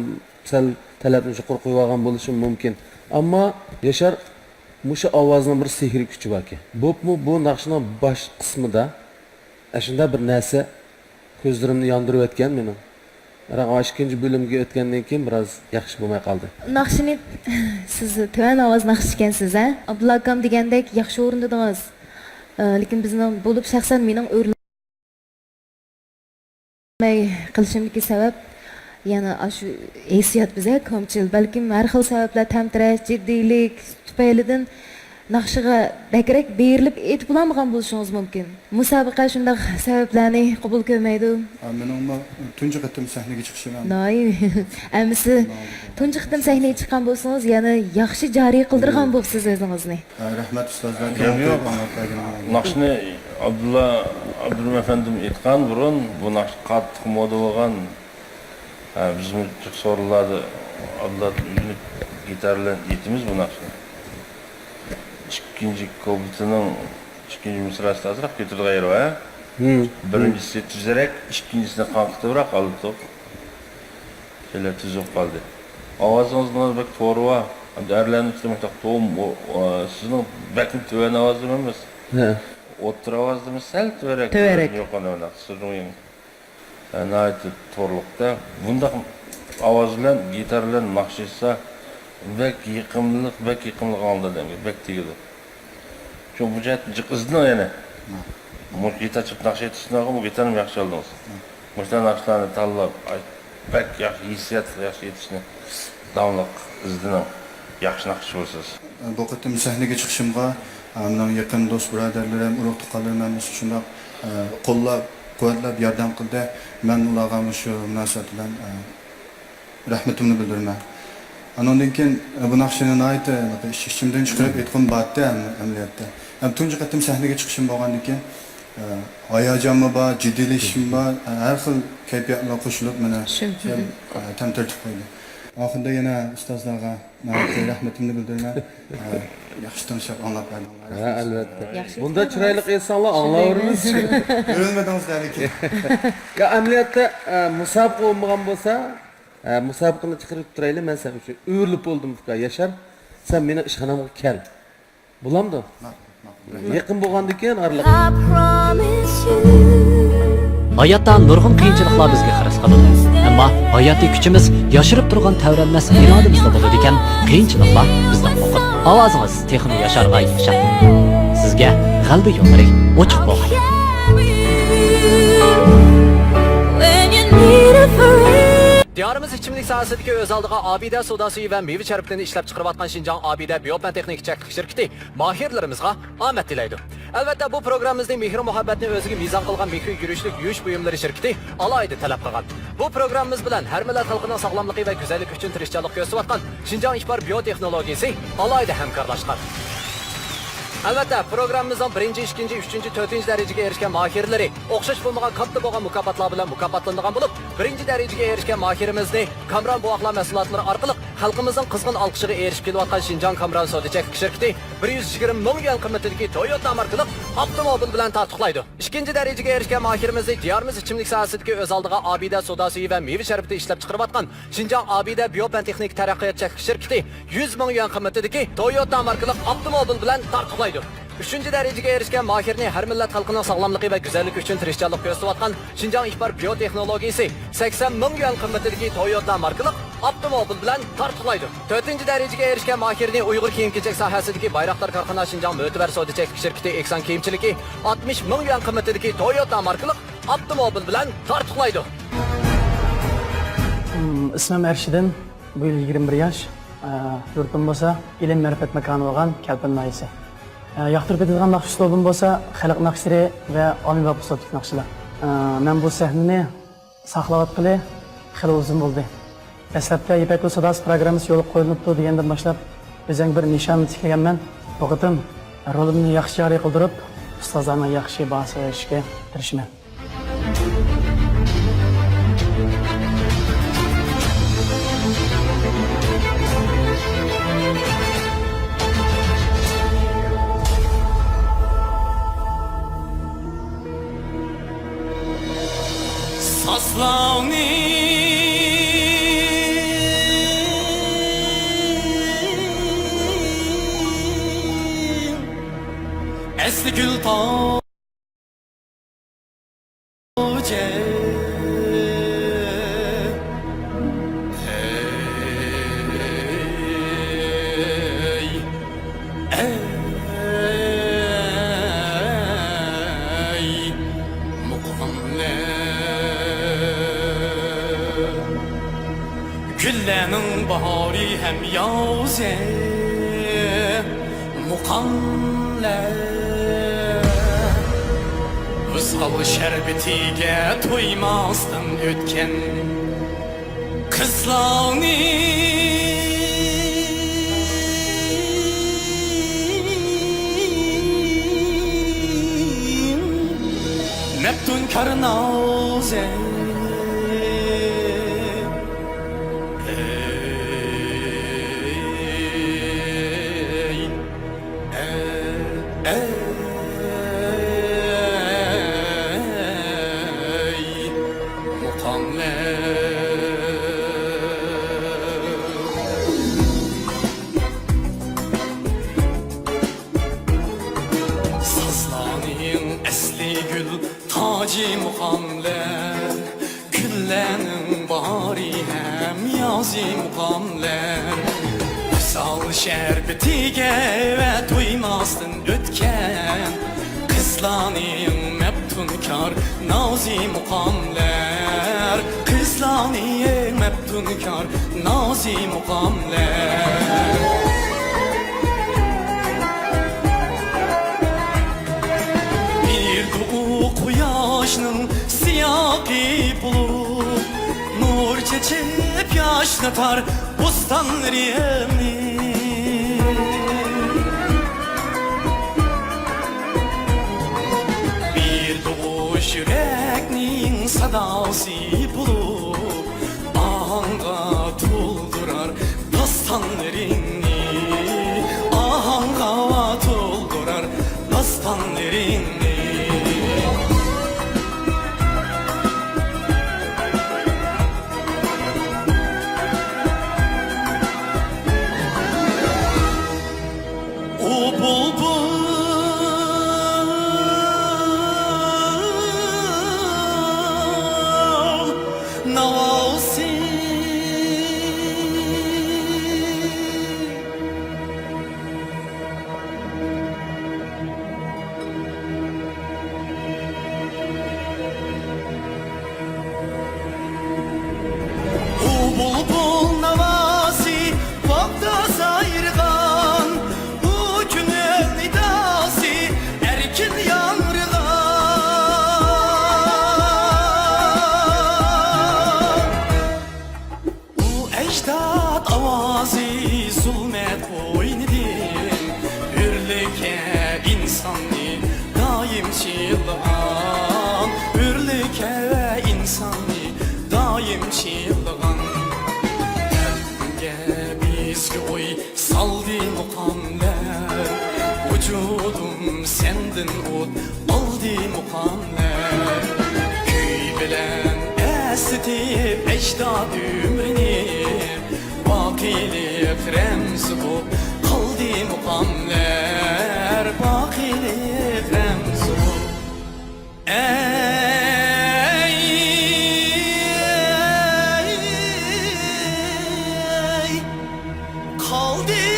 سەل تەلەپنى يۇقىرى قويۇۋالغان بولۇشۇم مۇمكىن. ئەمما ياشار، مۇشۇ ئاۋازنىڭ بىر سېھرىي كۈچى باركەن. بولۇپمۇ بۇ ناخشىنىڭ باش قىسمىدا ئەشۇنداق بىر نەرسە كۆزلىرىمنى ياندۇرۇۋەتكەن مېنىڭ. بىراق ئىككىنچى بۆلۈمگە ئۆتكەندىن كېيىن بىراز ياخشى بولماي قالدى. ناخشىنى سىز تۆۋەن ئاۋاز ناخشىچىكەنسىز، ھە؟ ئابدۇللا ئاكام دېگەندەك ياخشى ئورۇندىدىڭىز. ئە، لېكىن بىزنىڭ بولۇپ شەخسەن مېنىڭ ئۆرلەپ قېلىشىمدىكى سەۋەب يەنە ئاشۇ ھېسسىيات بىزە كامچىل. بەلكىم ھەر خىل سەۋەبلەر، تەمتىرەش، جىددىيلىك تۈپەيلىدىن ناخشىغا بەكرەك بېرىلىپ ئېيتىپ بولالمىغان بولۇشىڭىز مۇمكىن. مۇسابىقە شۇنداق سەۋەبلەرنى قوبۇل كۆرمەيدۇ. ھە، مېنىڭمۇ تۇنجى قېتىم سەھنىگە چىقىشىم ھەم. ئەمىسە تۇنجى قېتىم سەھنىگە چىققان بولسىڭىز، يەنە ياخشى جارى قىلدۇرغان بولىسىز ئۆزىڭىزنى. ھە، رەھمەت ئۇستازلار. ناخشىنى ئابدۇللا ئابدۇرېھىم ئەپەندىم ئېيتقان بۇرۇن، بۇ ناخشا قاتتىق مودا بولغان. ھە، بىزمۇ جىق سورۇنلاردا ئابلەت ئۆگىنىپ گىتار بىلەن ئېيتىمىز بۇ ناخشىنى. ئىككىنچى كۇپلېتىنىڭ ئىككىنچى مىسراسىدا ئازراق كۆتۈرىدىغان يېرى بار. ھە. بىرىنچىسى تۈزرەك، ئىككىنچىسىنى قاڭقىتىۋراق ئالدۇق. شۇنداق تۈز بولۇپ قالدى. ئاۋازىڭىز بەك توغرا بار. ئەرلەرنىڭ ئىچىدە مۇشۇنداق توم، ئو، ئو، سىزنىڭ بەكمۇ تۆۋەن ئاۋازدا ئەمەس. ھە. ئوتتۇرا ئاۋازدىمۇ سەل تۆۋەنرەك. تۆۋەنرەك. يۇقىرى مۇنداق سىزنىڭ، ئە، ناھايىتى توغرىلىقتا. بۇنداق ئاۋاز بىلەن، گىتار بىلەن ناخشا ئېيتسا، بەك يېقىملىق، بەك يېقىملىق ئاڭلىنىدۇ، بەك تېگىدۇ. شۇ بۇ جەھەتتىن جىق ئىزدىنىڭ يەنە. مۇشۇ گىتار چېلىپ ناخشا ئېيتىشتىن بۇ گىتارنى ياخشى ئالدىڭىز. مۇشۇنداق ناخشىلارنى تاللاپ، ئاي، بەك ياخشى ھېسسىياتلىق ياخشى ئېيتىشنى داۋاملىق ئىزدىنىڭ. ياخشى ناخشىچى بولىسىز. بۇ قېتىم سەھنىگە چىقىشىمغا، ئە، مېنىڭ يېقىن دوست بۇرادەرلىرىم، ئۇرۇق تۇغقانلىرىم ھەممىسى شۇنداق، ئە، قوللاپ، قۇۋۋەتلەپ، ياردەم قىلدى. مەن ئۇلارغا مۇشۇ مۇناسىۋەت بىلەن، ئە، رەھمىتىمنى بىلدۈرىمەن. ئانىڭدىن كېيىن، ئە، بۇ ناخشىنى ناھايىتى ئىچ-، ئىچىمدىن چىقىرىپ ئېيتقۇم بارتتى ئەم-، ئەمەلىيەتتە. ھەم تۇنجى قېتىم سەھنىگە چىقىشىم بولغاندىكىن، ئە، ھاياجانمۇ بار، جىددىيلىشىشمۇ بار، ئە، ھەر خىل كەيپىياتلار قوشۇلۇپ مېنى، شۇ. ئە، تەمتىرىتىپ قويدى. ئاخىرىدا يەنە ئۇستازلارغا ناھايىتى رەھمىتىمنى بىلدۈرىمەن. ئە، ياخشى تىڭشاپ ئاڭلاپ بەردىڭلار. ھە، ئەلۋەتتە. ياخشى. بۇنداق چىرايلىق ئېيتساڭلار ئاڭلاۋېرىمىز. ئۆرۈلمىدىڭىز لېكىن. يا، ئەمەلىيەتتە، ئە، مۇسابىقە بولمىغان بولسا، ئە، مۇسابىقىنى چىقىرىپ تۇرايلى، مەن سەن ئۈچۈن ئۆرۈلۈپ بولدۇم، ئۇكا. ياشار، سەن مېنىڭ ئىشخانامغا كەل. بولامدۇ؟ ماقۇل، ماقۇل. يېقىن بولغاندىكىن ئارىلىق. ھاياتتا نۇرغۇن قىيىنچىلىقلار بىزگە خىرىس قىلىدۇ. ئەمما ھاياتىي كۈچىمىز ياشىرىپ تۇرغان تەۋرەنمەس ئىرادىمىزدە بولىدىكەن، قىيىنچىلىقلار بىزنىڭ ئوقۇت. ئاۋازىڭىز تېخىمۇ ياشارغاي، ياشاڭ. سىزگە غەلىبە يوللىرى ئوچۇق بولغاي. دىيارىمىز ئىچىملىك ساھەسىدىكى ئۆز ئالدىغا ئابىدە سودا سۈيى ۋە مېۋە شەربىتىنى ئىشلەپ چىقىرىۋاتقان شىنجاڭ ئابىدە بىيوپەن تېخنىكا چەكلىك شىركىتى ماھىرلىرىمىزغا ئامەت تىلەيدۇ. ئەلۋەتتە، بۇ پروگراممىمىزنى مېھرى-مۇھەببەتنى ئۆزىگە مىزان قىلغان مىكرو يۈرۈشلۈك يۇيۇش بۇيۇملىرى شىركىتى ئالاھىدە تەلەپ قىلغان. بۇ پروگراممىمىز بىلەن ھەر مىللەت خەلقىنىڭ ساغلاملىقى ۋە گۈزەللىكى ئۈچۈن تىرىشچانلىق كۆرسىتىۋاتقان شىنجاڭ ئىپار بىيو تېخنولوگىيىسى ئالاھىدە ھەمكارلاشقان. ئەلۋەتتە، پروگراممىمىزنىڭ بىرىنچى، ئىككىنچى، ئۈچىنچى، تۆتىنچى دەرىجىگە ئېرىشكەن ماھىرلىرى ئوخشاش بولمىغان كاتتا بولغان مۇكاپاتلار بىلەن مۇكاپاتلىنىدىغان بولۇپ، بىرىنچى دەرىجىگە ئېرىشكەن ماھىرىمىزنى كامران بوۋاقلار مەھسۇلاتلىرى ئارقىلىق خەلقىمىزنىڭ قىزغىن ئالقىشىغا ئېرىشىپ كېلىۋاتقان شىنجاڭ كامران سودا چەكلىك شىركىتى بىر يۈز يىگىرمە مىڭ يۈەن قىممىتىدىكى تويوتا ماركىلىق ئاپتوموبىل بىلەن تارتۇقلايدۇ. ئىككىنچى دەرىجىگە ئېرىشكەن ماھىرىمىزنى دىيارىمىز ئىچىملىك ساھەسىدىكى ئۆز ئالدىغا ئابىدە سودا سۈيى ۋە مېۋە شەربىتى ئىشلەپ چىقىرىۋاتقان شىنجاڭ ئابىدە بىيوپەن تېخنىكا تەرەققىيات چەكلىك شىركىتى يۈز مىڭ يۈەن قىممىتىدىكى تويوتا ماركىلىق ئاپتوموبىل بىلەن تارتۇقلايدۇ. ئۈچىنچى دەرىجىگە ئېرىشكەن ماھىرنى ھەر مىللەت خەلقىنىڭ ساغلاملىقى ۋە گۈزەللىكى ئۈچۈن تىرىشچانلىق كۆرسىتىۋاتقان شىنجاڭ ئىپار بىيو تېخنولوگىيىسى سەكسەن مىڭ يۈەن قىممىتىدىكى تويوتا ماركىلىق ئاپتوموبىل بىلەن تارتۇقلايدۇ. تۆتىنچى دەرىجىگە ئېرىشكەن ماھىرنى ئۇيغۇر كىيىم-كېچەك ساھەسىدىكى بايراقدار كارخانا شىنجاڭ مۆتىۋەر سودا چەكلىك شىركىتى ئېھسان كىيىمچىلىكى ئاتمىش مىڭ يۈەن قىممىتىدىكى تويوتا ماركىلىق ئاپتوموبىل بىلەن تارتۇقلايدۇ. ئىسمىم ئەرشىدىن، بۇ يىل يىگىرمە بىر ياش. ئە، يۇرتۇم بولسا ئىلىم مەرىپەت ماكانى بولغان كەلپىن ناھىيەسى. ئە، ياقتۇرۇپ كېتىدىغان ناخشا ئۇسلۇبۇم بولسا خەلق ناخشىلىرى ۋە ئاممىباب ئۇسلۇبتىكى ناخشىلار. ئە، مەن بۇ سەھنىنى ساقلاۋاتقىلى خېلى ئۇزۇن بولدى. دەسلەپتە يىپەك يولى ساداسى پروگراممىسى يولغا قويۇلۇپتۇ دېگەندىن باشلاپ ئۆزۈمگە بىر نىشان تىكلىگەنمەن. بۇ قېتىم رولۇمنى ياخشى جارى قىلدۇرۇپ، ئۇستازلارنىڭ ياخشى باھاسىغا ئېرىشىشكە تىرىشىمەن. سازلارنى ئەسلى گۈل تاغ گۈللەرنىڭ باھارى ھەم يازى، مۇقاملار ۋىسال شەربىتىگە تويماستىن ئۆتكەن قىزلارنى مەپتۇن كارنازى. ئەي مۇقاملار، سازلارنىڭ ئەسلى گۈل تاجى مۇقاملار، گۈللەرنىڭ باھارى ھەم يازى مۇقاملار. ۋىسال شەربىتىگە ۋە تويماستىن ئۆتكەن قىزلارنىڭ مەپتۇنكار نازى مۇقاملار، قىزلارنىڭ مەپتۇنكار نازى مۇقاملار. بېرىدۇ ئۇ قۇياشنىڭ سىياقى بولۇپ، نۇر چېچىپ ياشنىتار بوستانلىرىمنى. بېرىدۇ ئۇ يۈرەكنىڭ ساداسى بولۇپ، ئاھاڭغا تولدۇرار داستانلىرىڭنى، ئاھاڭغا تولدۇرار داستانلىرىڭنى. ئۇ بۇلبۇل ناۋاسى. ئۇ بۇلبۇل ناۋاسى باغدا سايرىغان، ئۇ كۆڭۈل نىداسى ئەركىن ياڭرىغان. ئۇ ئەجداد ئاۋازى زۇلمەت قوينىدىن، ھۆرلۈككە ئىنساننى دائىم چىللىغان، ھۆرلۈككە ئىنساننى دائىم چىللىغان. قەلبىمگە ئەسكى ئوي سالدى مۇقاملار، ۋۇجۇدۇم سەندىن ئوت ئالدى مۇقاملار. كۈي بىلەن ئەسلىتىپ ئەجداد ئۆمرىنى، باقىيلىق رەمزى بولۇپ قالدى مۇقاملار، باقىيلىق رەمزى بولۇپ. ئەي، قالدى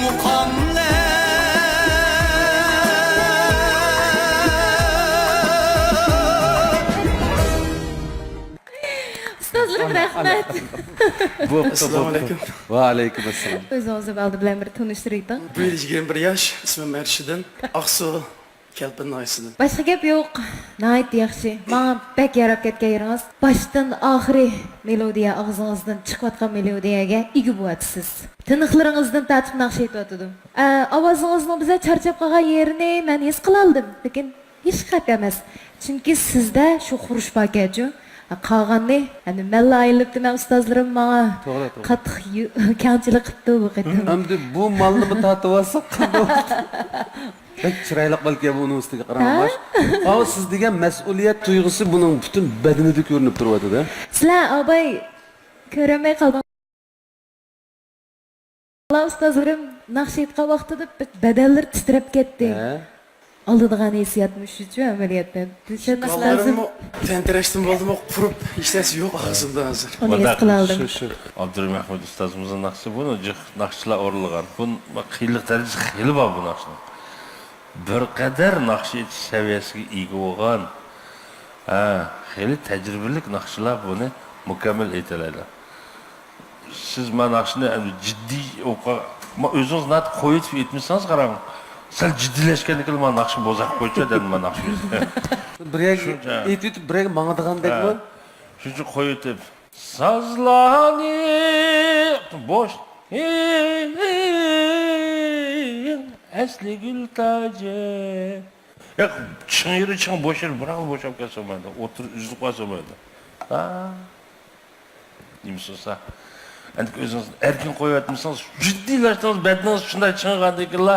مۇقاملار. ئۇستازلىرىم، رەھمەت. بوپتۇ، ئەسسالامۇ ئەلەيكۇم. ۋەئەلەيكۇم ئەسسالام. ئۆزىڭىزنى ئالدى بىلەن بىر تونۇشتۇرۇۋېتىڭ. بۇ يىگىرمە بىر ياش، ئىسمىم ئەرشىدىن، ئاقسۇ كەلپىن ناھىيەسىدىن. باشقا گەپ يوق. ناھايىتى ياخشى. ماڭا بەك ياراپ كەتكەن يېرىڭىز. باشتىن ئاخىرى مېلودىيە، ئاغزىڭىزدىن چىقىۋاتقان مېلودىيەگە ئىگە بولۇۋاتىسىز. تىنىقلىرىڭىزدىن تارتىپ ناخشا ئېيتىۋاتىدۇ. ئە، ئاۋازىڭىزنىڭ بىزە چارچاپ قالغان يېرىنى مەن ھېس قىلالىدىم. لېكىن ھېچ خەپ ئەمەس. چۈنكى سىزدە شۇ خۇرۇچ باركەنچۇ. قالغاننى، ئەمدى مەنلا ئايلىنىپتىمەن، ئۇستازلىرىم ماڭا توغرا، توغرا. قاتتىق يۇ-، كەڭچىلىك قىپتۇ بۇ قېتىم. ئەمدى بۇ مالنىمۇ تارتىۋالساق قانداق بولىدۇ؟ بەك چىرايلىق بەلكى بۇنىڭ ئۈستىگە قاراڭ. ھە؟ ماش-، ئاۋۇ سىز دېگەن مەسئۇلىيەت تۇيغۇسى بۇنىڭ پۈتۈن بەدىنىدە كۆرۈنۈپ تۇرۇۋاتىدۇ. سىلەر ئاباي كۆرەلمەي قالدىڭ. ئۇستازلىرىم ناخشا ئېيتقان ۋاقتىدا بەدەنلىرى تىترەپ كەتتى. ھە؟ ئالىدىغان ھېسسىياتمۇ شۇچۇ ئەمەلىيەتتە. دۈشەنمەس لازىم. قوللىرىممۇ تەنتىرەشتىن بولدىمۇ، قۇرۇپ، ھېچ نەرسە يوق ئاغزىمدا ھازىر. ئۇنى ھېس قىلالدىم. شۇ، شۇ. ئابدۇرېھىم ئەخمەت ئۇستازىمىزنىڭ ناخشىسى بۇ، جىق ناخشىچىلار ئورۇنلىغان. بۇ قىيىنلىق دەرىجىسى خېلى بار بۇ ناخشىنىڭ. بىر قەدەر ناخشا ئېيتىش سەۋىيەسىگە ئىگە بولغان، ھە، خېلى تەجرىبىلىك ناخشىچىلار بۇنى مۇكەممەل ئېيتالايدۇ. سىز مانا ناخشىنى ئەمدى جىددىي ئوقۇ-، ما-، ئۆزىڭىز ناھايىتى قويۇۋېتىپ ئېيتمىسىڭىز قاراڭ، سەل جىددىيلەشكەندىن كېيىن مانا ناخشا بوزاپ قويچۇ دەمدى مانا ناخشا ئۆزى. بىرەر شۇنچە. ئېيتىۋېتىپ، بىرەر ماڭىدىغاندەكمۇ؟ ھە. شۇنچە قويۇۋېتىپ، سازلارنى بوش، ئەسلى گۈل تاجى. ياق، چىڭ يېرى چىڭ، بوش يېرى بىراقلا بوشاپ كەتسە بولمايدۇ. ئوتتۇرا ئۈزۈلۈپ قالسا بولمايدۇ. ھا. نېمە سوسا؟ ئەمدى ئۆزىڭىز ئەركىن قويۇۋەتمىسىڭىز، جىددىيلاشتىڭىز، بەدىنىڭىز شۇنداق چىڭىغاندىن كېيىنلا،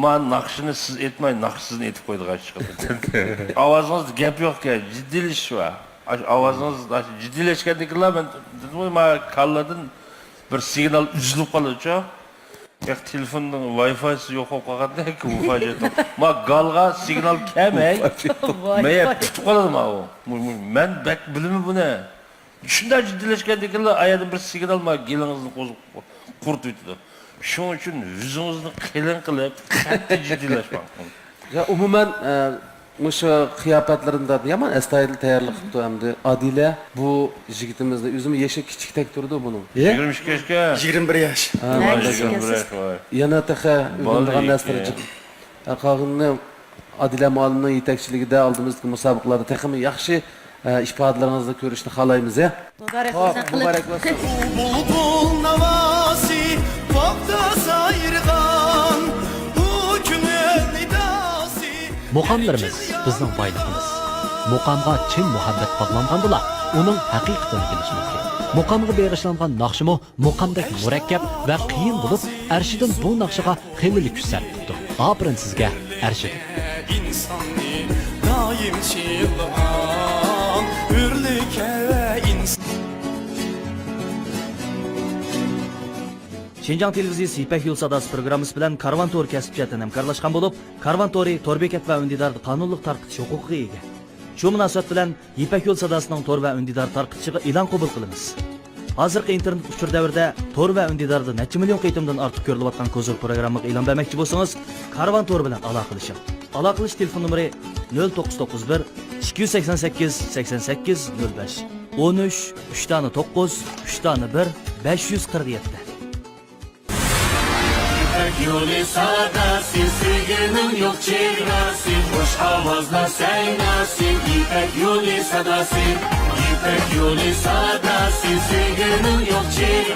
ما ناخشىنى سىز ئېيتماي، ناخشا سىزنى ئېيتىپ قويىدىغان ئىش چىقىدۇ. ئاۋازىڭىزدا گەپ يوقكەن، جىددىيلىشىش بار. ئاشۇ ئاۋازىڭىز ئاشۇ جىددىيلەشكەندىن كېيىنلا مەن دېدىمغۇ، ما كاللىدىن بىر سىگنال ئۈزۈلۈپ قالىدۇچۇ. ياق، تېلېفوننىڭ ۋاي فايسى يوق بولۇپ قالغاندا، ياكى ۋاي فاي يوق. ما گالغا سىگنال كەلمەي، ۋاي فاي. مەيەپ پۈتۈپ قالىدۇ ما ئۇ. مۇ-، مۇ-، مەن بەك بىلىمەن بۇنى. شۇنداق جىددىيلەشكەندىن كېيىنلا، ئايەردىن بىر سىگنال ما گېلىڭىزنى قوز-، قۇرۇتۇۋېتىدۇ. شۇنىڭ ئۈچۈن يۈزىڭىزنى قېلىن قىلىپ، قەتئىي جىددىيلاشماڭ. يا، ئومۇمەن، ئە، مۇشۇ قىياپەتلىرىمدە يامان ئەستايىدىل تەييارلىق قىپتۇ ئەمدى. ئادىلە، بۇ يىگىتىمىزنى، ئۆزىمۇ يېشى كىچىكتەك تۇرىدۇ بۇنىڭ. ئە؟ يىگىرمە ئىككى ياشكەن. ھە، ھە، مانداك. يىگىرمە بىر ياش ۋاي. يەنە تېخى ئۆگىنىدىغان نەرسىلىرى جىق. ھە، قالغىنىنى ئادىلە مۇئەللىمنىڭ يېتەكچىلىكىدە ئالدىمىزدىكى مۇسابىقىلەردە تېخىمۇ ياخشى، ئە، ئىپادىلىرىڭىزنى كۆرۈشنى خالايمىز، ھە؟ مۇبارەك بولسۇن. خوپ، مۇبارەك بولسۇن. بۇلبۇل ناۋاسى، باغدا سايرىغان، بۇ كۆڭۈل نىداسى. مۇقاملىرىمىز بىزنىڭ بايلىقىمىز. مۇقامغا چىن مۇھەببەت باغلانغاندىلا، ئۇنىڭ ھەقىقىتىنى بىلىش مۇمكىن. مۇقامغا بېغىشلانغان ناخشىمۇ مۇقامدەك مۇرەككەپ ۋە قىيىن بولۇپ، ئەرشىدىن بۇ ناخشىغا خېلىلا كۈچ سەرپ قىپتۇ. ئاپىرىن سىزگە، ئەرشىدىن. ئىنساننى دائىم چىللىغان ئۆرلۈك ھەۋە ئىنسان. شىنجاڭ تېلېۋىزىيىسى يىپەك يولى ساداسى پروگراممىسى بىلەن كارۋان تورى كەسىپ جەھەتتىن ھەمكارلاشقان بولۇپ، كارۋان تورى تور بېكەت ۋە ئۈندىداردا قانۇنلۇق تارقىتىش ھوقۇقىغا ئىگە. شۇ مۇناسىۋەت بىلەن يىپەك يولى ساداسىنىڭ تور ۋە ئۈندىدار تارقىتىشىغا ئېلان قوبۇل قىلىمىز. ھازىرقى ئىنتېرنېت ئۇچۇر دەۋرىدە تور ۋە ئۈندىداردا نەچچە مىليون قېتىمدىن ئارتۇق كۆرۈلۈۋاتقان كوزىر پروگراممىغا ئېلان بەرمەكچى بولسىڭىز، كارۋان تور بىلەن ئالاقىلىشىڭ. ئالاقىلىشىش تېلېفون نومۇرى: نۆل توققۇز توققۇز بىر، ئىككى يۈز سەكسەن سەككىز، سەكسەن سەككىز، نۆل بەش، ئون ئۈچ، ئۈچ دانە توققۇز، ئۈچ دانە بىر، بەش يۈز قىرىق يەتتە. يىپەك يولى ساداسى، سۆيگۈنىڭ يوق چېگراسى، خۇش ئاۋازلار سەيناسى، يىپەك يولى ساداسى، يىپەك يولى ساداسى، سۆيگۈنىڭ يوق چېگراسى.